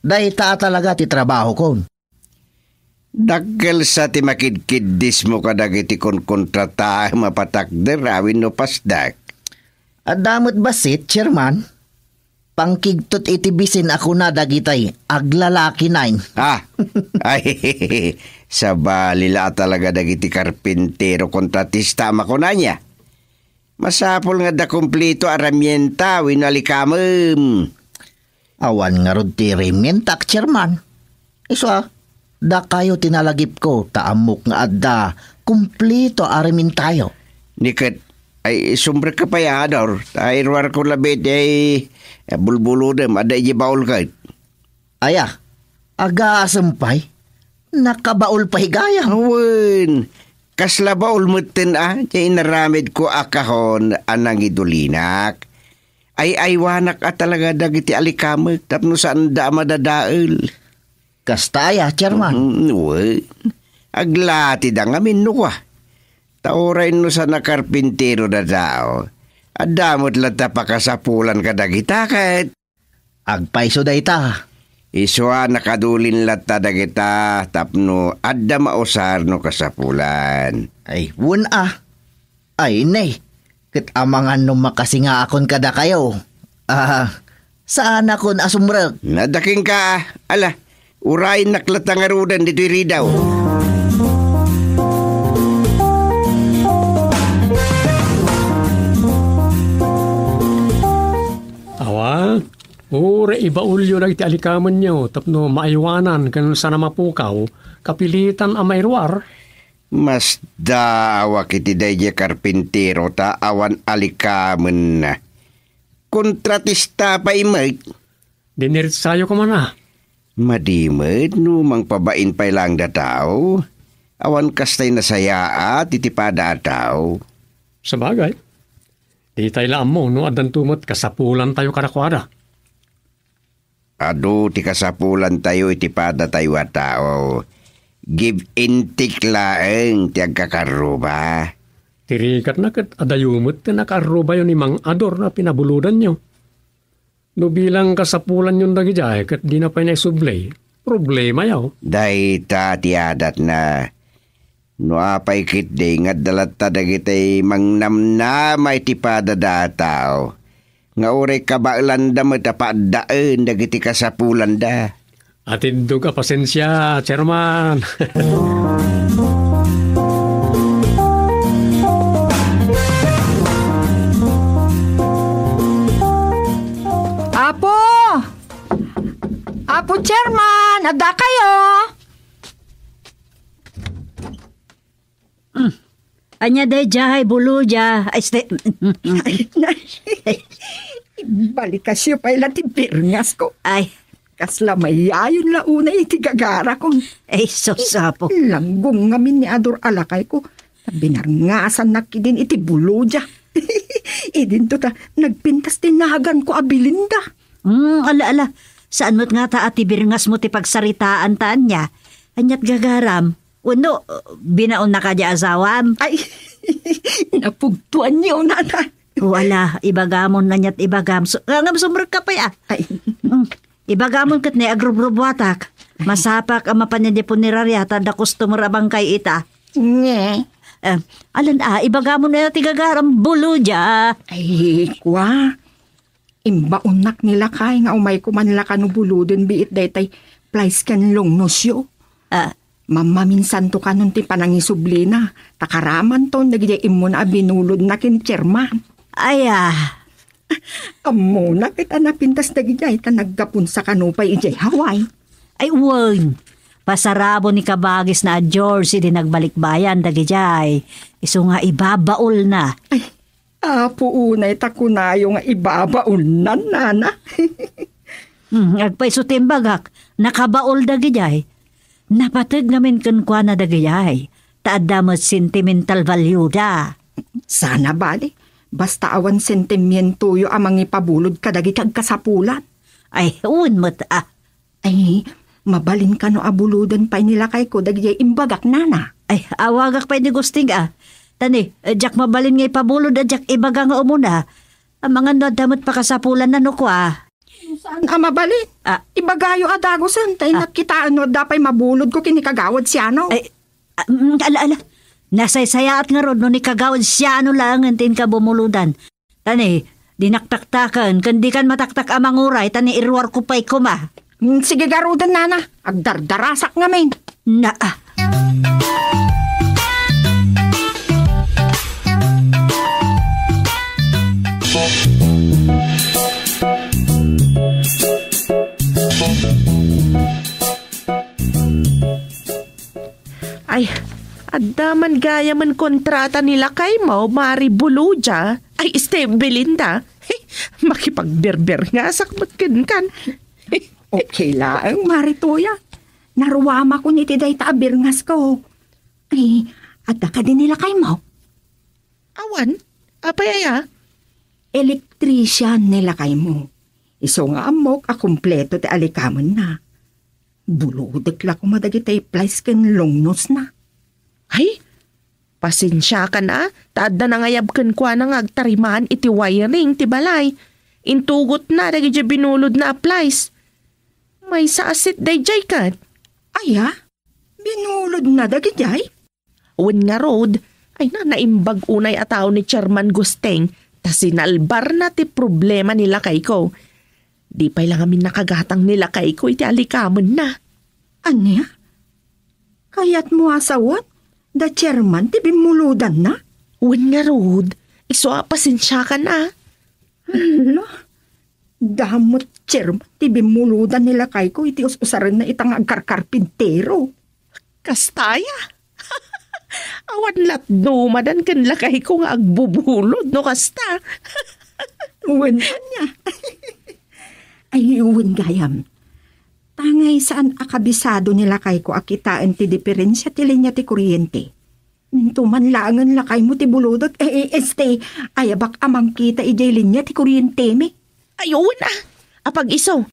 Dayta a talaga ti trabahokon. Dakkel sa ti makidkiddismo kadagiti konkontrataem a patakder, awan no pasdak. Adda met bassit, Chairman. Pangkigtot iti bisin a kuna dagitay aglalaki nine. Ah, ay, sabali la a talaga dagiti karpintero kontratista a makunana. Masapul nga adda kumpleto a ramienta wenno alikamem. Awan ngarud ti ramientak, Chairman. Isu a, dakayo ti nalagipko ta ammok nga adda kumpleto a ramientayo. Ni ket, ay, sumrekka pay, Ador, ta iruarko labi ti, eh, bulbulodem, adda idiay baol ket. Aya, agasem pay? Nakabaol pay gayam? Wen, kasla baol metten a, ti inaramidko a kahon a nangidulinak. Ay-aywanak a talaga dagiti alikamek tapno saanda a madadael. Kasta aya, Chairman? Mm, wen. Aglatida ngamin no kua. Ta uray no saan a karpintero a tao, adda met latta pakasapulan kadagita ket. Agpayso dayta. Isu a nakadulin latta dagita tapno adda mausar no kasapulan. Ay, wen a. Ay, ne. Ket amangan no makasingaakon kadakayo. Ah, saanakon a sumrek. Nadaking ka, ala. Urayennak latta ngaruden ditoy ridaw. Awa, uray ibaolyo dagiti alikamenyo tapno maaywanan ken saan a mapukaw, kapilitan a mairuar. Masdaawak iti daydiay karpintero ta awan alikamenna. Kontratista pay met. Diniretsayo koma na. Madi met no mangpabain pay laeng a tao. Awan kastay nasayaat iti pada a tao. Sabagay, ditay la ammo no addanto met kasapulantayo kadakuada. Adu ti kasapulantayo iti padatayo a tao. Give and take laeng ti agkakarruba. Ti rikatna ket adayo met ti nakaarrubayo ni Mang Ador a pinabulodanyo. No bilang kasapulanyon dagidiay ket dina pay naisubli, problemayo. Dayta ti adatna. No apay ketdi nga adda latta dagiti mangnamnama iti padada a tao, nga uray kabaelanda met a paaddaen dagiti kasapulanda. Atindog a pasensia, Chairman. Apo! Apo Chairman, adda kayo? Mm. Ania daydiay, bulodia? Ay, ste- Ay, na- Balikasyo pay la ti birngasko. Ay. Kasla mayayon la unay iti gagarakon. Ay, sus, Apo. Langgong ngamin ni Ador a lakayko. Ta binarngasannak idin iti bulodia. Idinto ta nagpintas ti naganko a bilinda. Hmm, ala, ala. Saan met ngata a ti birngasmo ti pagsaritaan ta ania? Aniat gagaram? Wenno, binaonna kadi asawam? Ay, napugtoanyo, nana. O ala, ibagamon ania't ibagam. Su-, ngem sumrekka pay, a. Ay. Mm. Ibagamon ket ni agrubrubuatak. Masapak a mapan idiay punerarya ta adda customer a bangkay ita. Nge. Eh, alan a, ibagamon aya ti gagaram, Buludia. Ay, kua. Imbaonnak ni lakay nga umayko man la kano buloden biit daytay plies ken longnosyo. Ah. Mammaminsanto kanon ti panangisublina, ta karamanton dagiti immuna a binulodna ken chairman. Ay, ah. Ammona ket a napintas dagidiay ta naggapunsa kano pay idiay Hawaii. Ay, wen. Pasarabo ni kabagisna a George idi nagbalikbayan dagidiay. Isu nga ibabaolna. Ay, Apo, unay ta kunayo nga ibabaolnan, nana. Hmm, agpayso ti imbagak, nakabaol dagidiay. Napateg ngamin kenkuana dagidiay, ta adda met sentimental value da. Sana bali, basta awan sentimientoyo a mangipabulod kadagiti agkasapulan. Ay, wen met, ah. Ay, mabalin kano a buloden pay ni lakayko dagiti imbagak, nana. Ay, awagak pay ni Gusting, a. Ta ni, diak mabalin nga ipabulod a diak ibaga nga umuna. Amangan no adda met pakasapulanna no kua. Saan a mabalin? Ah. Ibagayo a dagusen, ta ay, nakitaen no adda pay mabulodko ken ni Kagawad Siano. Ay, ah, mm, ala, ala. Nasaysayaat ngarud no ni Kagawad Siano laengen ti inka bumulodan. Ta ni, dinaktaktaken, ken dikan mataktak a manguray, ta ni iruarko pay koma. Mm, sige garuden, nana. Agdardarasak ngamin. Na, ah. Ay, adda man gayamen kontrata ni lakaymo, Mari Buludia. Ay, este, Belinda. Hey, makipagberberngasak met kenkan. Okay laeng, Mari Toya. Naruamakon iti dayta a berngasko. Ay, adda kadi ni lakaymo? Awan. Apay aya? Electrician ni lakaymo. Isu nga ammok a kompleto ti alikamenna. Bulodek la koma dagiti plies ken longnosna. Ay, pasensiakan a, ta adda nangayab kenkuana nga agtarimaan iti wiring ti balay. Intugotna dagiti binulodna a plies. Maysa a set daydiay ket. Aya? Binulodna dagidiay? Wen ngarud, ay na, naimbag unay a tao ni Chairman Gusteng, ta sinalbarna ti problema ni lakayko. Di pay la ngamin nakagatang ni lakayko iti alikamenna. Ania? Kayatmo a sawen, da Chairman ti bimmulodanna? Wen ngarud, isu a pasensiakan a. Hala, da met Chairman ti bimmulodan ni lakayko iti us-usarenna ita nga agkarkarpintero. Kasta aya? Awan latdumadan ken lakayko nga agbubulod no kasta. Wen ania? Ay, wen gayam. Tangay saan a kabisado ni lakayko a kitaen ti diferensia ti linia ti kuryente. Ninto man laengen lakaymo ti bulodek, eh, eh, este, ayabak a mangkita idiay linia ti kuryentemi. Ay, wen a. Apag-isu.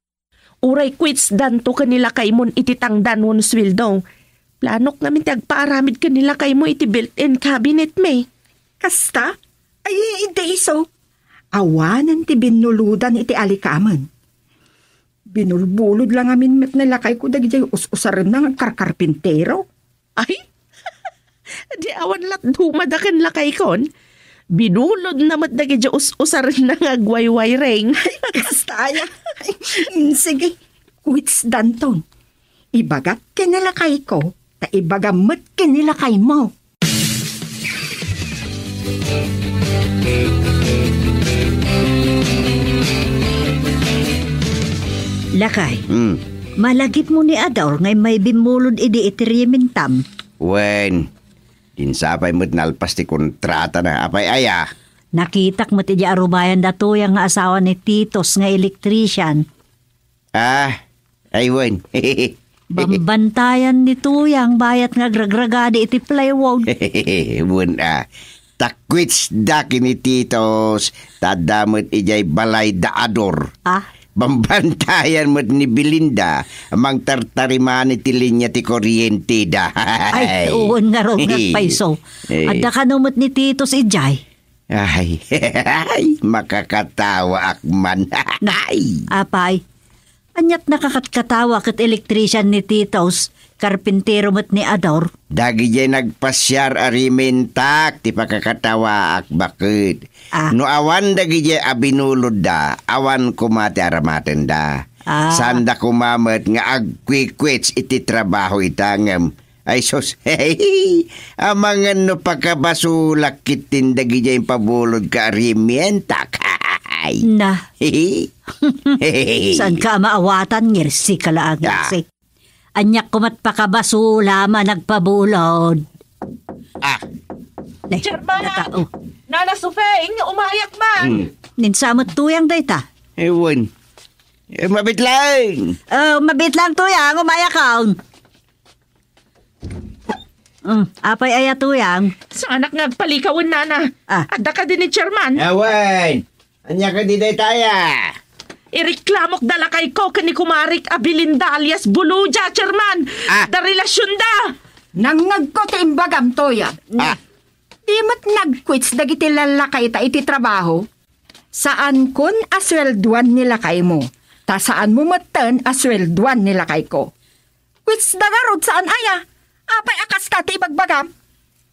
Uray kuitsdanto ken ni lakaymon iti tangdan wenno sueldo. Planok ngamin ti agpaaramid ken ni lakaymo iti built-in cabinet mi. Kasta? Ay, idi isu. Awanen ti binnulodan iti alikamen. Binulbulod la ngamin met ni lakayko dagiti us-usarenna nga karkarpintero. Ay? Di awan latdumada ken lakaykon? Binulodna met dagiti us-usarenna nga agwaywayreng. Kasta aya. Mm, sige, kuitsdanton. Ibagak ken ni lakayko, ta ibagam met ken ni lakaymo. Lakay, Hmm. malagipmo ni Ador nga immay bimmulod idi iti rimintam. Wen, din sapay met nalpas ti kontratana. Apay aya? Nakitak met idi arubayan da Tuyang nga asawa ni Titos nga electrician. Ah, ay wen. Bambantayan ni Tuyang bayat nga agragragadi iti plywood. Wen a. Takwits da ken ni Titos, ta adda met idiay balay da Ador. Ah? Bambantayan met ni Belinda, mangtartariman iti linia ti kuryente da. Ay, wen ngarud nga agpayso. Eh. Adda kano met ni Titos idiay? Ay, makakatawaak man. Ay. Apay, aniat nakakatkatawa ket elektrisian ni Titos, karpintero met ni Ador? Dagidiay nagpasiar a rimentak ti pakakatawaak, baket. Ah. No awan dagidiay a binulodda, awan koma ti aramatenda. Ah. Saanda koma met nga agkuikwits iti trabaho ita ngem, ay sus, amangan no pakabasolak ketdin dagidiay impabulodko a rimentak. Ay. Na. Saanka a maawatan, ngirsika laeng, ah, ngirsik. Aniak komat pakabasolam a nagpabulod. Ah. Ne, Chairman! Nata-, oh. Nana Sofeng, umayak man! Hmm. Ninsamet tuyang dayta? Ewan. Eh, mabit lang! Oh, mabit lang tuyang, umayakon. Hmm, apay aya tuyang? Saanak nga agpalikawen, nana. Ah. Adda kadi ni Chairman? Ewan. Ania kadi daytaya? Ireklamok da lakayko ken ni kumarik a Belinda alias Buludia, Chairman. Ah. Adda relasionda. Nangngegko ti imbagam, tuyang. Ah. Di met nagquits dagiti lallakayta iti trabaho? Saankon a sueldoan ni lakaymo, ta saanmo metten a sueldoan ni lakayko. Quits da ngarud, saan aya? Apay a kasta ti ibagbagam?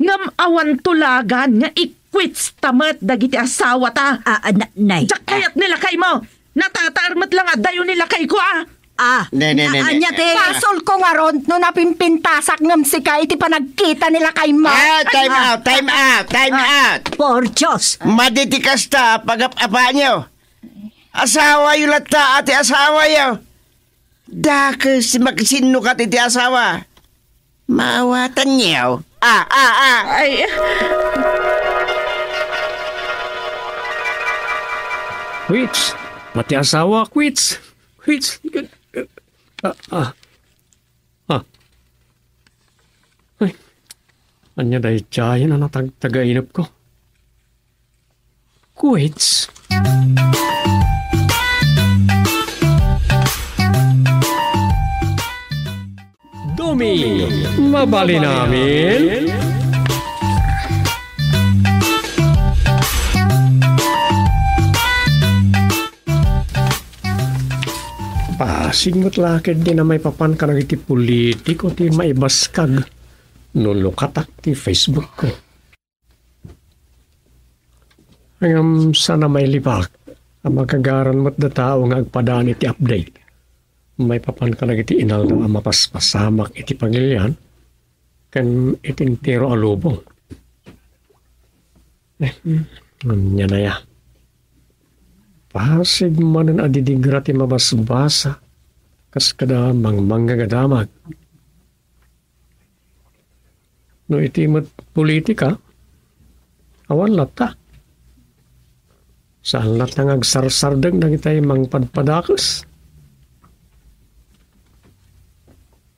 Ngem awan tulagan nga i-quits ta met dagiti asawata. Ah, ah, na-, nay. Diak kayat ni lakaymo. Natataer met la nga adayo ni lakayko, ah. Ah, ne, ne, ne, ne. Ania ti basolko ngarud no napimpintasak ngem sika iti panagkita ni lakaymo? Ah, time out, time out, time out. Por Dios. Madi ti kasta, pagap-apaanyo. Asawayo latta, ati asawayo. Dakes ti makisinnukat iti asawa. Maawatanyo. Ah, ah, ah. Ay. Quits. Pati asawa, quits. Quits. Ah, ah. Ah. Ay. Ania daydiay a natagtagainepko? Quits. Domingo, mabalin amin. Pasig met la ketdi a maipapan kadagiti politiko ti maibaskag no lukatak ti Facebook ko. Ngem saan a mailibak a makagaran met da tao nga agpadaan iti update maipapan kadagiti inaldaw a mapaspasamak iti pagilian ken iti entero a lubong. Eh, ania aya? Pasig manen a didigra ti mabasbasa kas kada mangmangngeg a damag. No iti met politika, awan latta. Saan latta nga agsarsardeng dagitay mangpadpadakes.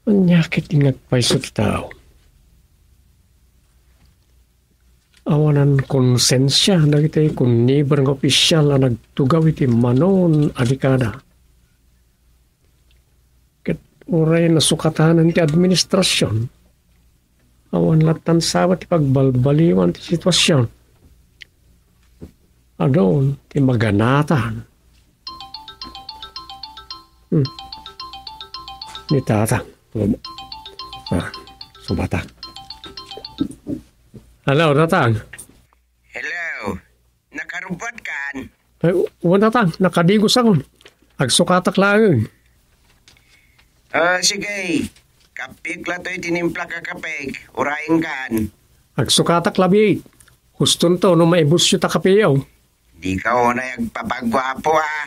Ania ketdi nga agpayso ti tao? Awanan konsensia dagitay kunniber nga opisial a nagtugaw iti manon a dekada. Ket uray nasukatanan ti administrasion, awan lattan sabet ti pagbalbaliwan ti situasion. Adun ti maganatan. Hmm. Ni Tatang. Ah, subata. Hello, Tatang. Hello. Nakarubbuatkan? Ay, wen, Tatang, nakadigosakon. Agsukatak laeng. Ah, sige. Kapiek la toy tinimpla a kape, urayenkan. Agsukatak labi. Hustonto no maibusyo ta kapeyo. Dika unay agpapaguapo, ah.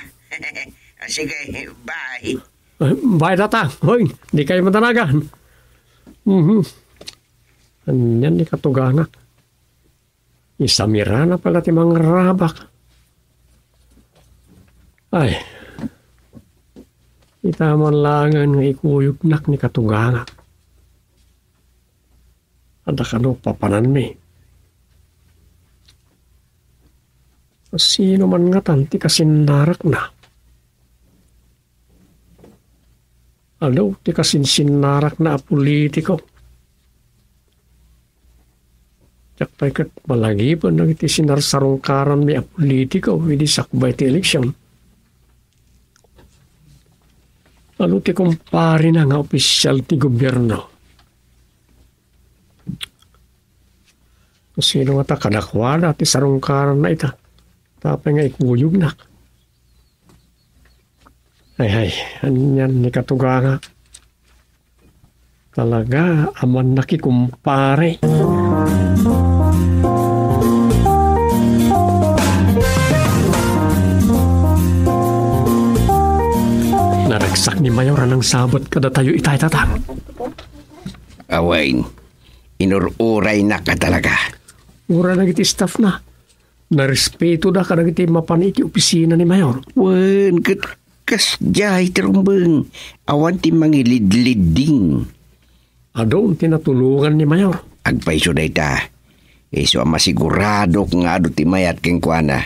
Ah, sige, bye. Ay, bye, Tatang. Hoy, dikay madanagan. Mhm. Anian ni katugangak? Isamirana pay la ti mangrabak. Ay, ita man laengen nga ikuyognak ni katugangak. Adda kano papananmi. Sino man ngatan ti kasinnarakna? Adu ti kasinsinnarakna a politiko. Diak pay ket malagipen dagiti sinarsarungkaranmi a politiko idi sakbay ti eleksion. Adu ti kumparena nga opisyal ti gobierno. Sino ngata kadakuada ti sarungkaranna ita? Tapay nga ikuyognak. Ay, ay, anian ni katuganga. Talaga, aman nakikumpare. Naragsak ni Mayor a nangsabet kadatayo itay, Tatang. Awen, inur-uraynak a talaga. Uray dagiti staff na. Narespetoda kadagiti mapan iti opisina ni Mayor. Wen, ket kasdiay ti rumbeng, awan ti mangilidlidding. Adun ti natulongan ni Mayor. Agpayso dayta, isu a masiguradok nga adu ti mayat kenkuana.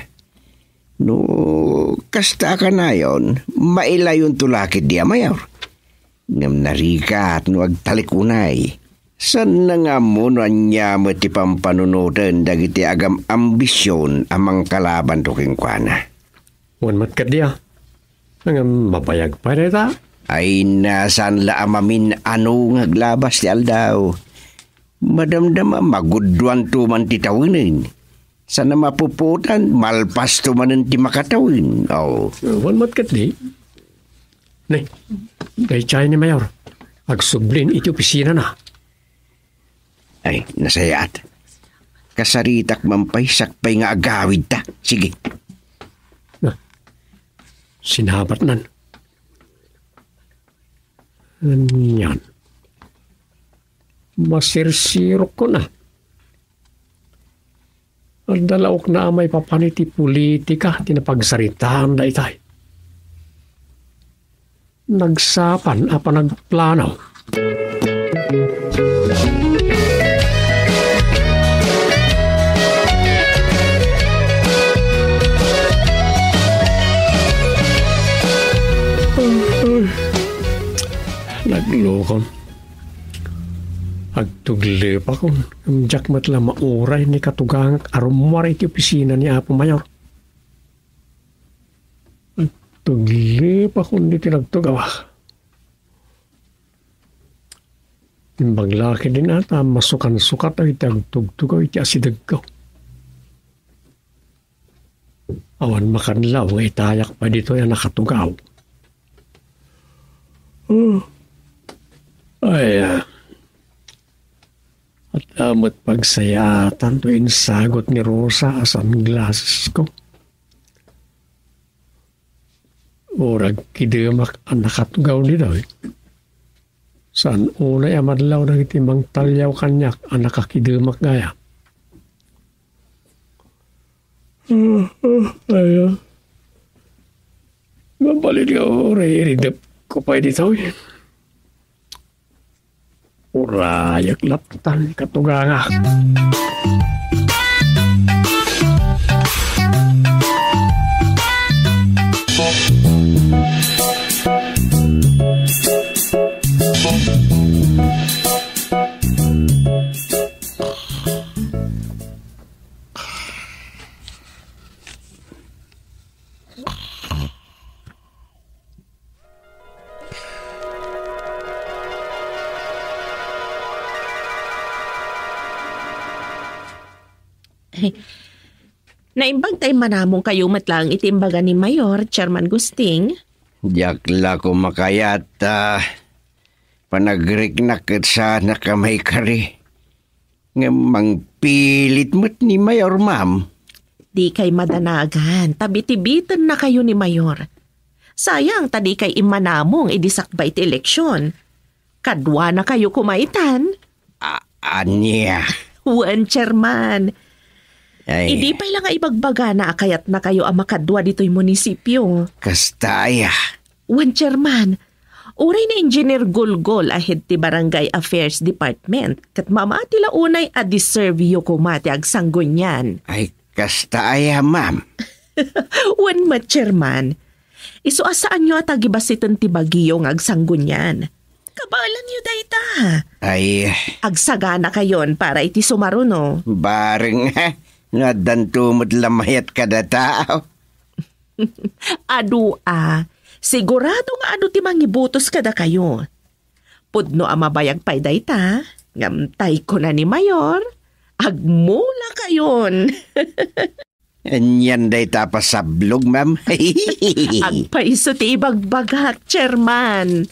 No, kasta a kanayon, maillayonto la ketdi a Mayor. Ngem narigat no agtalek unay. Saanna nga ammo no ania met ti pampanunoten dagiti agam-ambision a mangkalabanto kenkuana. Wen met ketdi a. Ngem mabayag pay dayta. Ay, na, saan la a mamin-ano nga aglabas ti aldaw. Madamdama, magudduanto man ti tawenen. Saan a mapupuotan, malpasto manen ti makatawen. Aw. Wen met ketdi. Ne, daydiay ni Mayor. Agsublin iti opisinana. Ay, nasayaat. Kasaritak man pay sakbay nga agawidta. Sige. Na, sinabatnan. Anian. Masirsirokko na. Adda la ukna a maipapan iti politika ti napagsaritaan daytay. Nagsapan a panagplano. Naglukon. Agtuglipakon, ngem diak met la mauray ni katugangak a rummuar iti opisina ni Apo Mayor. Agtuglipakon ditoy nagtugaw. Imbag la ketdin a ta masukansukat iti agtugtugaw iti asidegko. Awan makanlaw nga itayak pay ditoy a nakatugaw. Oh. Ay, ah. Adda met pagsayaatan toy insagut ni Rosa a sunglasses ko. Uray agkidemak a nakatugaw ditoy. Saan unay a madlaw dagiti mangtaliaw kaniak a nakakidemak gayam. Ay, ah. Mabalin nga uray iridepko pay ditoy. Urayek latta ni katugangak. Naimbag ta immanamongkayo met laeng iti imbaga ni Mayor, Chairman Gusting. Diak la koma kayat ta panagriknak ket saanak a maikari. Ngem mangpilit met ni Mayor, ma'am. Dikay madanagan, ta bitibitennakayo ni Mayor. Sayang ta dikay immanamong idi sakbay ti eleksyon. Kaduanakayo koma itan. A-, ania? Wen, Chairman. Ay. Idi pay la nga ibagbagana a kayatnakayo a makadua ditoy munisipio. Kasta aya? Wen, Chairman, uray ni Engineer Gulgol a head ti Barangay Affairs Department, ket mamati la unay a deserve yo koma ti agsanggunian. Ay, kasta aya, ma'am? Wen met, Chairman. Isu a saanyo a tagibasiten ti bagiyo nga agsanggunian. Kabaelanyo dayta. Ay. Agsaganakayon para iti sumaruno. Bareng, ha? No addanto met la mayat kadata. Adu a, sigurado nga adu ti mangibutos kadakayo. Pudno a mabayag pay dayta, ngem tay kuna ni Mayor, agmulakayon. Anian dayta a pasablog, ma'am? Agpayso ti ibagbagak, Chairman.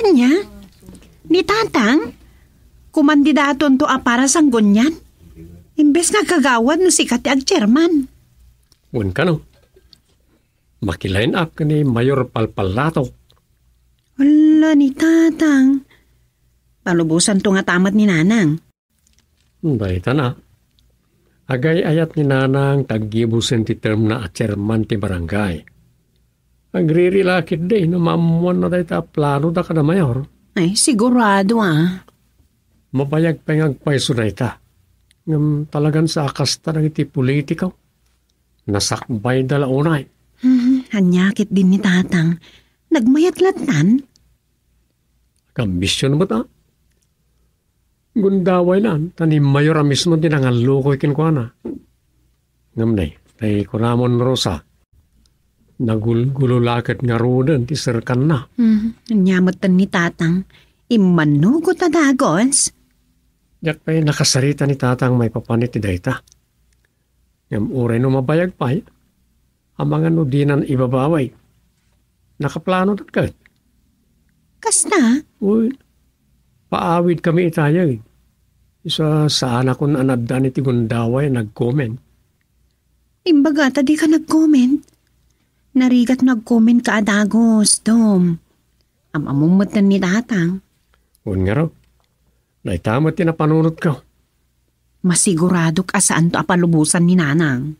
Ania? Ni Tatang? Kumandidatonto a para sanggunian? Imbes nga kagawad no sika ti agchairman. Wen kano, makilain-ak ni Mayor Palpallatok. Ala, ni Tatang. Palubosanto ngata met ni Nanang. Dayta na. Agay-ayat ni Nanang ta aggibusen ti termna a chairman ti barangay. Agriri la ketdi no maammoanna dayta a planoda kada Mayor. Ay, sigurado, ah. Mabayag pay nga agpayso dayta. Ngem talagan sa a kasta dagiti politiko. Nasakbayda la unay. Hmm, ania ketdin ni Tatang? Nagmayat lattan? Agambisyon met, ah. Gundawaynan, ta ni Mayor a mismo ti nangallukoy kenkuana. Ngem nay, tay kunamon, Rosa, nagulgulo la ket ngaruden ti serkanna. Hmm, ania metten ni Tatang? Immanugot a dagus? Diak pay nakasarita ni Tatang maipapan iti dayta. Ngem uray no mabayag pay, amangan no dinan ibabawi. Nakaplano ket. Kasta? Uy, paawid kami itayag. Isu a saanakon a naddaan iti gundaway a nag-comment. Imbaga ta dika nag-comment? Narigat no nag-comment ka a dagus, Dom. Am-ammom metten ni Tatang. Wen ngarud, dayta met ti napanunotko. Masiguradok a saanto a palubosan ni Nanang.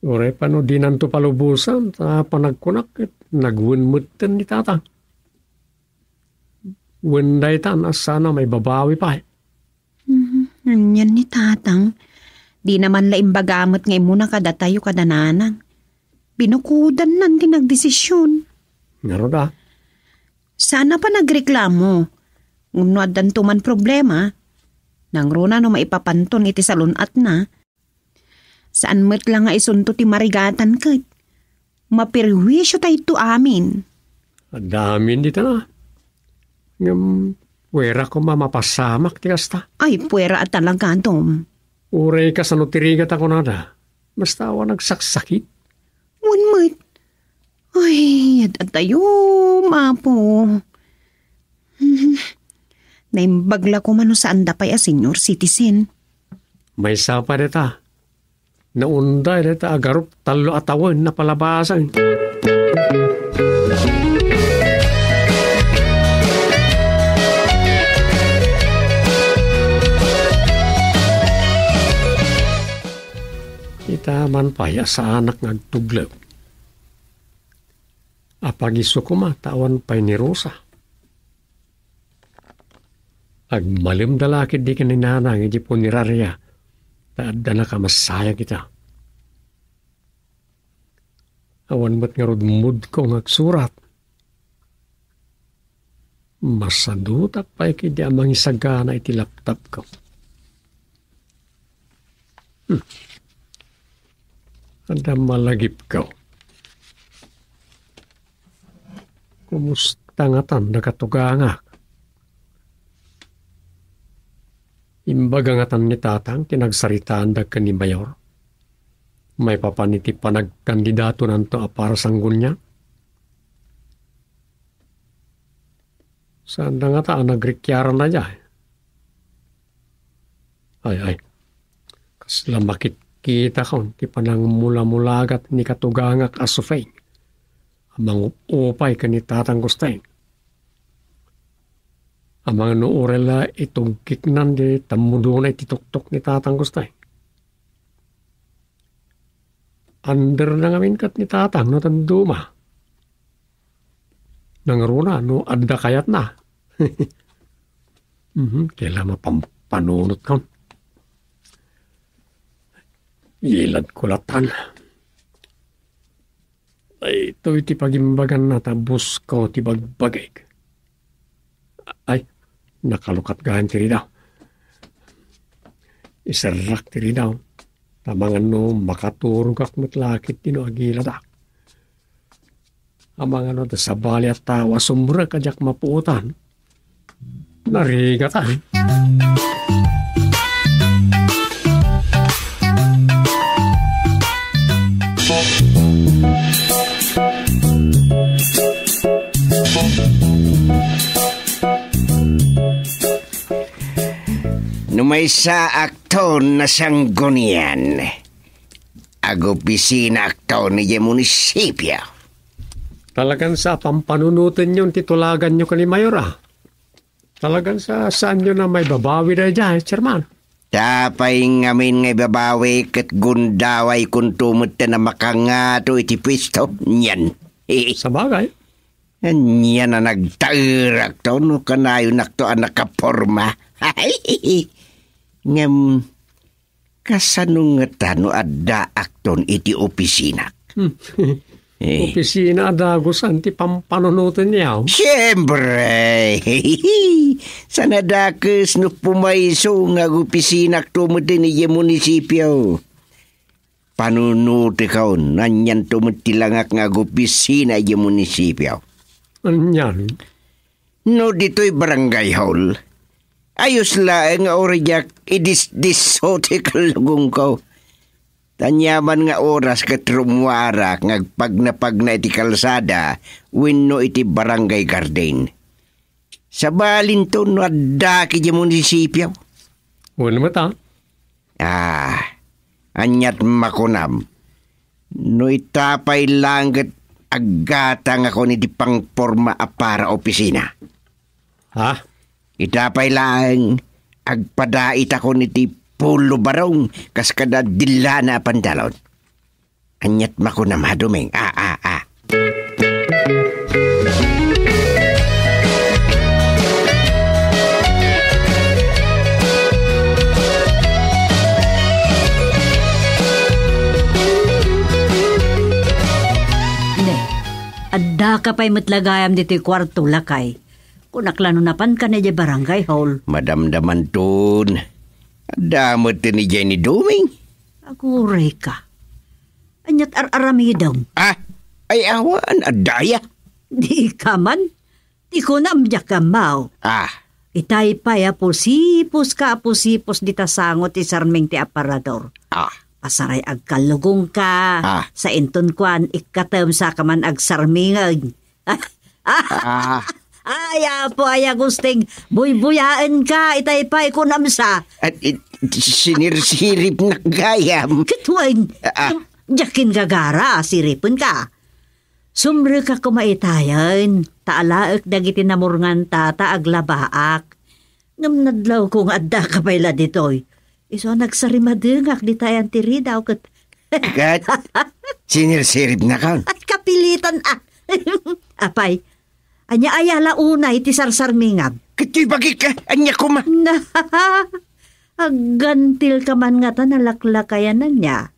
Uray pay no dinanto palubosan, ta panagkunak ket nagwen metten ni Tatang. Wen daytan a saan a maibabawi pay. Mhm. Anian ni Tatang? Dina man la imbaga met nga immuna kadatayo kada Nanang. Binukodannan ti nagdesisyon. Ngarud a. Saan a panagreklamo. Ngem no addanto man problema, nangruna no maipapanton iti salun-atna. Saan met la nga isunto ti marigatan ket maperwisyo tayto amin. Adda amin dita na. Ngem, puera koma mapasamak ti kasta. Ay, puera a talaga, Dom. Uray kasano ti rigat a kunada. Basta awan agsaksakit. Wen met. Ay, ad-adtayo, Apo. Hmm. Naimbag la koma no saanda pay a senior citizen. Maysa pay dayta. Naunday dayta a garup tallo a tawen a palabasan. Ita man pay a saanak nga agtublek. Apagiso koma ta awan pay ni Rosa. Agmalemda la ketdi ken ni Nanang iti puneraria, ta adda nakamasayag ita. Awan met ngarud moodko nga agsurat. Masadutak pay ketdi a mangisagana iti laptopko. Hmm. Adda malagipko. Kumusta ngatan da katugangak? Imbaga ngatan ni Tatang ti nagsaritaanda ken ni Mayor maipapan iti panagkandidatonanto a para sanggunian? Saanda ngata a nagrikiaran daydiay. Ay, ay. Kasla makitkitakon ti panangmulamulagat ni katugangak a Sufeng a mangup-upay ken ni Tatang Gusteng. Amangan no uray la itugkiknan ti tammudona iti tuktok ni Tatang Gusteng. Underna ngamin ket ni Tatang no tanduma. Nangruna no adda kayatna. Mhm, kailangan mapampanunot ka. Ilad ko latan. Ay, ito iti pagimbagan na tabus ko ti bagbagik. Ay, nakalukat gayam ti ridaw. Iserrak ti ridaw. Tamangan no makaturogak met la ketdi no agiladak. Amangan no ta sabali a tao a sumrek a diak mapuotan. Narigatan. No maysaakton a sanggunian, agopisinaakton idiay munisipio. Talagan sa pampanunotenyon ti tulaganyo ken ni Mayor, a. Talagan sa saanyon a maibabawi daydiay, Chairman? Ta pay ngamin nga ibabawi ket gundawaykonto metten a makangato iti puesto nian. Sabagay. Ania a nagtaerakto no kanayonakto a nakaporma. Ngem, kasano ngata no addaakton iti opisinak? Hmm. Eh. Opisina a dagusan ti pampanunotenyo. Siempre! Saan a dakes no pumayso nga agopisinak to metten idiay munisipio. Panunotekon, anianto met ti langak nga agopisina idiay munisipio. Anian? No ditoy barangay hall, ayos laeng nga uray diak idisdisso ti kallugongko. Aniaman nga oras ket rummuarak nga agpagnapagna iti kalsada wenno iti barangay garden. Sabalinto no addak idiay munisipio. Wen met, a. Ah, aniat makunam? No ita pay laeng ket aggatangakon iti pangporma a para opisina. Ha? Ita pay laeng, agpadaitakon iti polo barong kas kada dillana a pantalon. Aniat makunam, a, Doming? A, a, a. Ne, addaka pay met la gayam ditoy kuarto, lakay. Kunak la no napanka idiay barangay hall. Madamdamanton. Adda met idiay ni Doming. Aguray ka. Aniat ar-aramidem? Ah, ay awan, adda aya. Di ka man. Ti kunam diak ammo. Ah. Itay pay a pusipos ka a pusipos dita sango ti sarming ti aparador. Ah. Pasaray agkallugong ka. Ah. Sa inton kuan, ikkatem sa ka man agsarmingen. Ah. Ay, Apo, ay Agusting, buybuyaen ka, itay pay kunam sa. At it, sinirsirip na gayam. Ket wen, ah, diak kin gagara, siripen ka. Sumrekak koma itayen, ta alaek dagiti namurngan tata aglabaak. Ngem nadlawko nga addaka pay la ditoy. Isu a nagsarimadengak ditayan ti ridaw ket Ket, sinirsirip na kan. At kapilitan, ah. Apay, ania aya la unay ti sarsarmingam? Ket ti bagik, ah, ania koma? Na, aggantil ka man ngata nalaklakayan ania.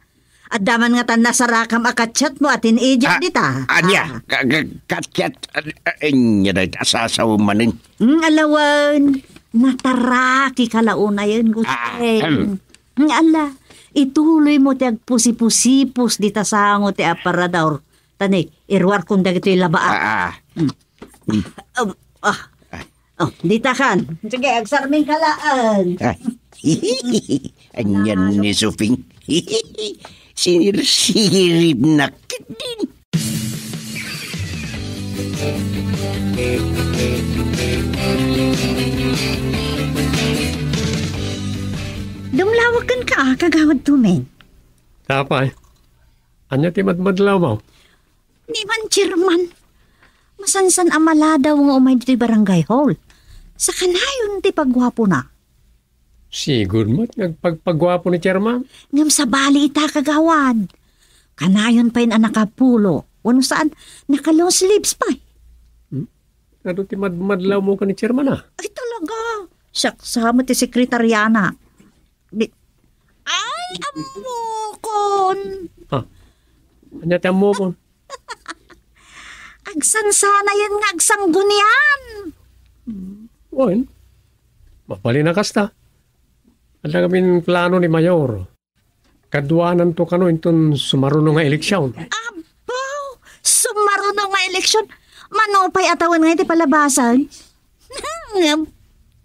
Adda man ngata nasarakam a ka-chat mo a teenager dita. Ah, ania? Ah. Ka-, ka-, ka-chat, ah, ah, ania dayta a sasaw manen? Mm, alawen, nataraki ka la unayen, Gusteng. Ah, hmm. Nga ala, ituloy mo ti agpusipusipos dita sango ti aparador. Tani, iruarkon dagitoy labaak. Ah, ah. Hmm. Um, ah. Ah. Oh, dita kan. Sige, agsarming ka laeng. Ah. Anian ni Suping. Sinirsirip na ketdin. Dumlawaken ka, Kagawad Tumeng. Apay, ania ti madmadlaw mo? Ni man, Chairman. Masansan a maladaw nga umay ditoy barangay hall. Sakanayon ti pagguapona. Sigud met nga agpagpaguapo ni Chairman. Ngem sabali ita, Kagawad. Kanayon pay a nakapulo. Wenno saan, naka-long sleeves pay. Hmm? Adu ti madmadlaw mo ken ni Chairman, a? Ay, talaga. Siak sa met ti sekretariana. Di, ay, ammokon! Ah, ania ti ammokon? Agsansanayen nga agsanggunian! Wen, mabalin a kasta. Adda ngamin plano ni Mayor. Kaduananto kano inton sumaruno nga eleksion. Abaw! Sumaruno nga eleksion? Mano pay a tawen nga iti palabasan? Ngem,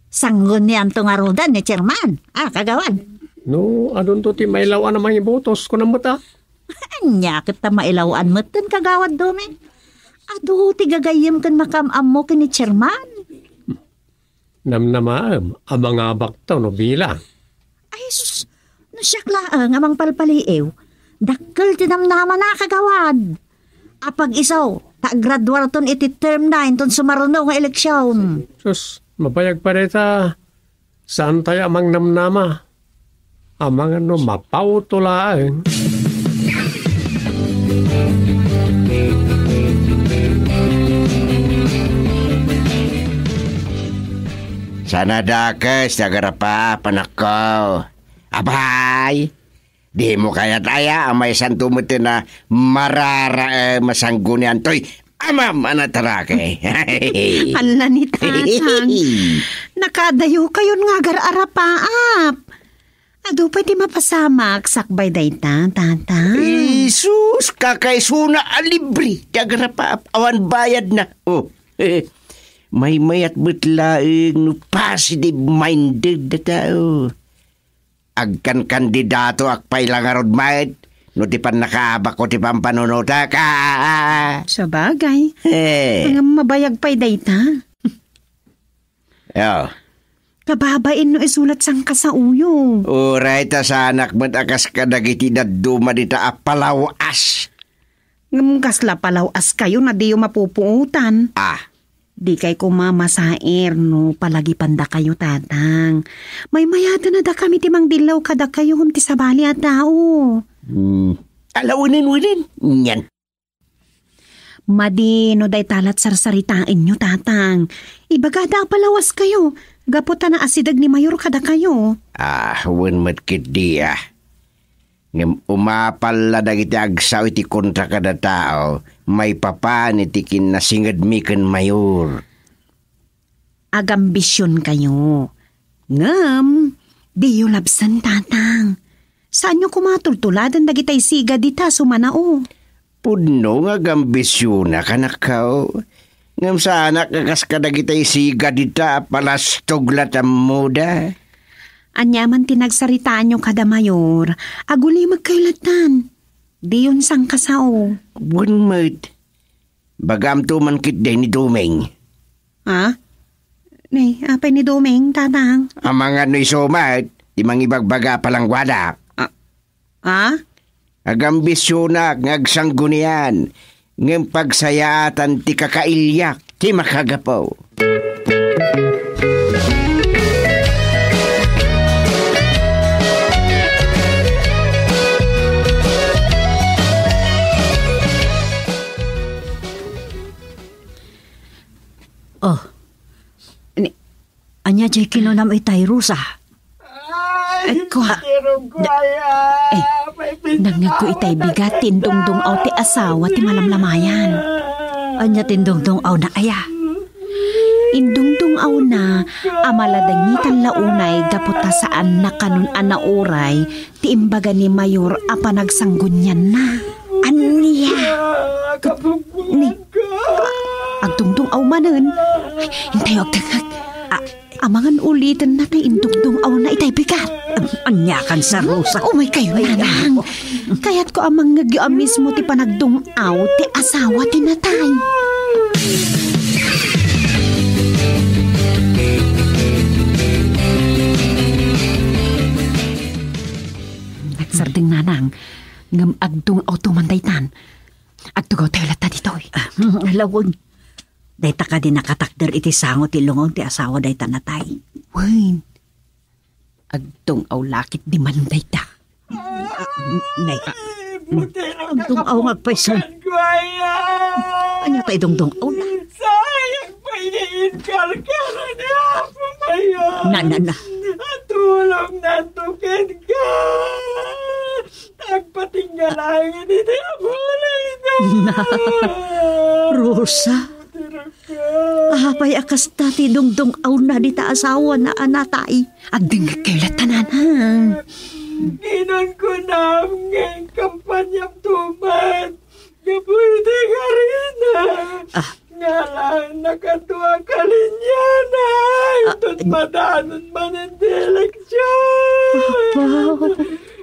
sanggunianto ngaruden ni Chairman. Ah, kagawad. No, adunto ti mailaw-an a mangibotos, kunam met a. Ania ket ta mailaw-an metten, kagawad Doming? Adu ti gagayyem ken makaam-ammo ken ni Chairman. Namnamaem a mangabakto no bilang. Ay, sus! No siak laeng a mangpalpaliiw, dakkel ti namnamana, kagawad. Apag-isu, ta agraduarton iti term nine ton sumaruno nga eleksion. Sus, mabayag pay dayta. Saantayo a mangnamnama. Amangan no mapawto laeng. Saan a dakes ti agarapaap, anakko. Apay, dimo kayat aya a maysanto met a mararaem a sangguniantoy amam a natarake. Hala ni Tatang. Nakaadayo kayon nga agar-arapaap. Adu pay ti mapasamak sakbay dayta, Tatang. Jesus, kakaisuna a libre ti agar-arapaap awan bayadna. Oh, maymayat met laeng no positive-minded a tao. Agkankandidatoak pay la ngarud met no ti pannakaabakko ti pampanunotak. Ah, ah, ah. Sabagay. Eh. Ngem mabayag pay dayta. Oh. Kababain no isulat sangkasaoyo. Uray ta saanak met a kas kadagiti dadduma dita a palaw-as. Ngem kasla palaw-askayo no diyo mapupuotan. Ah. Dikay koma masair no palagipandakayo, Tatang. Maymayaten a dakami ti mangdillaw kadakayo ngem ti sabali a tao. Hmm. Ala, wenen, wenen. Nyan. Madi no dayta la't sarsaritaenyo, Tatang. Ibagada a palaw-askayo, gapu ta naasideg ni Mayor kadakayo. Ah, wen met ketdi, ah. Ngem umapal la dagiti agsao iti kontra kada tao, maipapan iti kinnasingedmi ken Mayor. Agambisionkayo. Ngem, diyo labsen, Tatang. Saanyo koma tultuladen dagitay siga dita sumanao. Pudno nga agambisionak, anakko. Ngem saanak a kas kadagitay siga dita a palastog la tammoda. Ania man ti nagsaritaanyo kada Mayor, agulimekkayo lattan. Diyon sangkasao. Wen met. Bagamto man ketdi ni Doming. Ha? Ni, apay ni Doming, Tatang? Amangan no isu met ti mangibagbaga a palangguada. Ah, ha? Agambisionak nga agsanggunian, ngem pagsayaatan ti kakailiak ti makagapu. Oh. Ni, ania jay kinunam itay, Rosa? Ay, ay, kua-, tirog ko, da-, aya. Eh, nangngegko itay bigat ti indungdung-aw ti asawa ti malamlamayan. Ania ti indungdung-awna, aya? Indungdung-awna a maladangitan la unay gapu ta saanna kanon a nauray ti imbaga ni Mayor a panagsanggunianna. Ania? Ni, a-, agdungdung-aw manen. Ay, intayo agdengngeg. A-, amangan ulitenna tay indungdung-awna itay bigat. An-, ania kan sa Rosa? Umay kayo, ay, Nanang. Ay, kayatko a mangngegyo a mismo ti panagdung-aw ti asawa ti natay. Agsardeng, Nanang, ngem agdung-awto man daytan. Agtugawtayo latta ditoy. Ah, mm, lawen. Dayta kadi nakatakder iti sango ti lungon ti asawa dayta natay? Wen. Agdung-aw la ketdi man dayta. Nay, agdung-aw nga agpayso. Ania ta idungdung-awna? Sayang pay ni inkarkara ni Apo Mayor. Na, na, na. Tulong na to kenka. Agpatingga laeng iti apulayda. Na, Rosa. Apay a kasta ti dungdung-awna dita asawana a natay? Agdingngegkayo latta, nana. Kinunkunam nga inkampaniam tuman gapu iti karina. Ah. Nga lang nakaduak a linyana. Ah, inton madanon man iti eleksyon. Apo.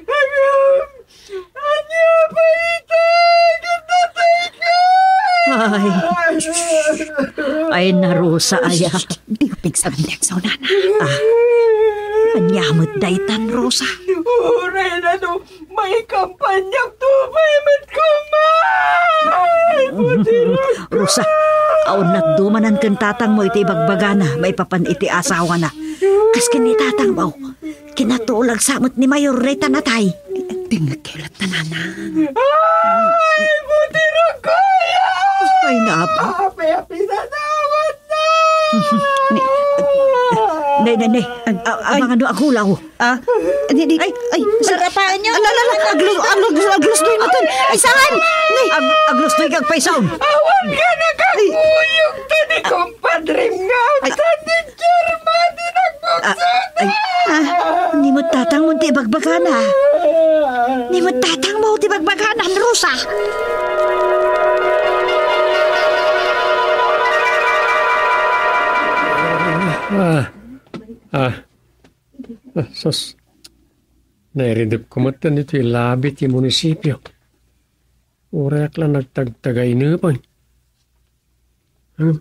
Agam, ania pa ita? Katatay ka! Ay. Ay, na Rosa, aya. Di ko pigsagan ti agsaw, nana. Ah. Ania met daytan, Rosa? Uray na no, maikampanyam tuman met koma. Ay, buti lang. Rosa, awan natdumanan ken tatangmo iti ibagbagana maipapan iti asawana. Kas ken ni tatangmo, kinatulag sa met ni Mayor dayta natay. Dingngegkayo latta, nana. Ay, buti lang, kuya! Ay, naap. Apay a pinanawatna? Ni, ni, ni, ni. A-, ay. Amangan no agulaw. Ah, di, di, ay, ay, sarapaanyo. Ala, ala, ala, aglu-, aglu-, aglusdoy mo ton. Ay, saan? Ni. Ag-, aglusdoy kag paisaon. Awan ka nakakuyog ta ni kumpadre nga. Ay. Ta ni German, di nagbuksan. Ah, ay. Ah, ni mo tatangmo ti ibagbagana. Ni mo tatangmo ti ibagbagana, Rosa. Ah, ah. Ah, sus. Nairidep ko met iti labi ti munisipio. Urayak la nagtagtagay nepen. Hmm.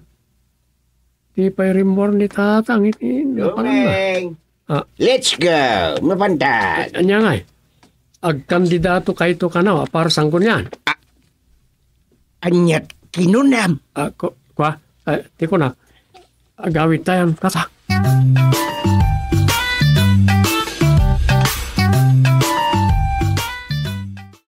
Di pay rimmuar ni tatang iti napanna. Gumeng! Ah. Let's go! Mapantag! Ania ngay? Agkandidato kayto kano a para sangkunian? Ah, aniat kinunam? Ah, ku-, kua? Ah, ti kuna, agawid tayon, kasa.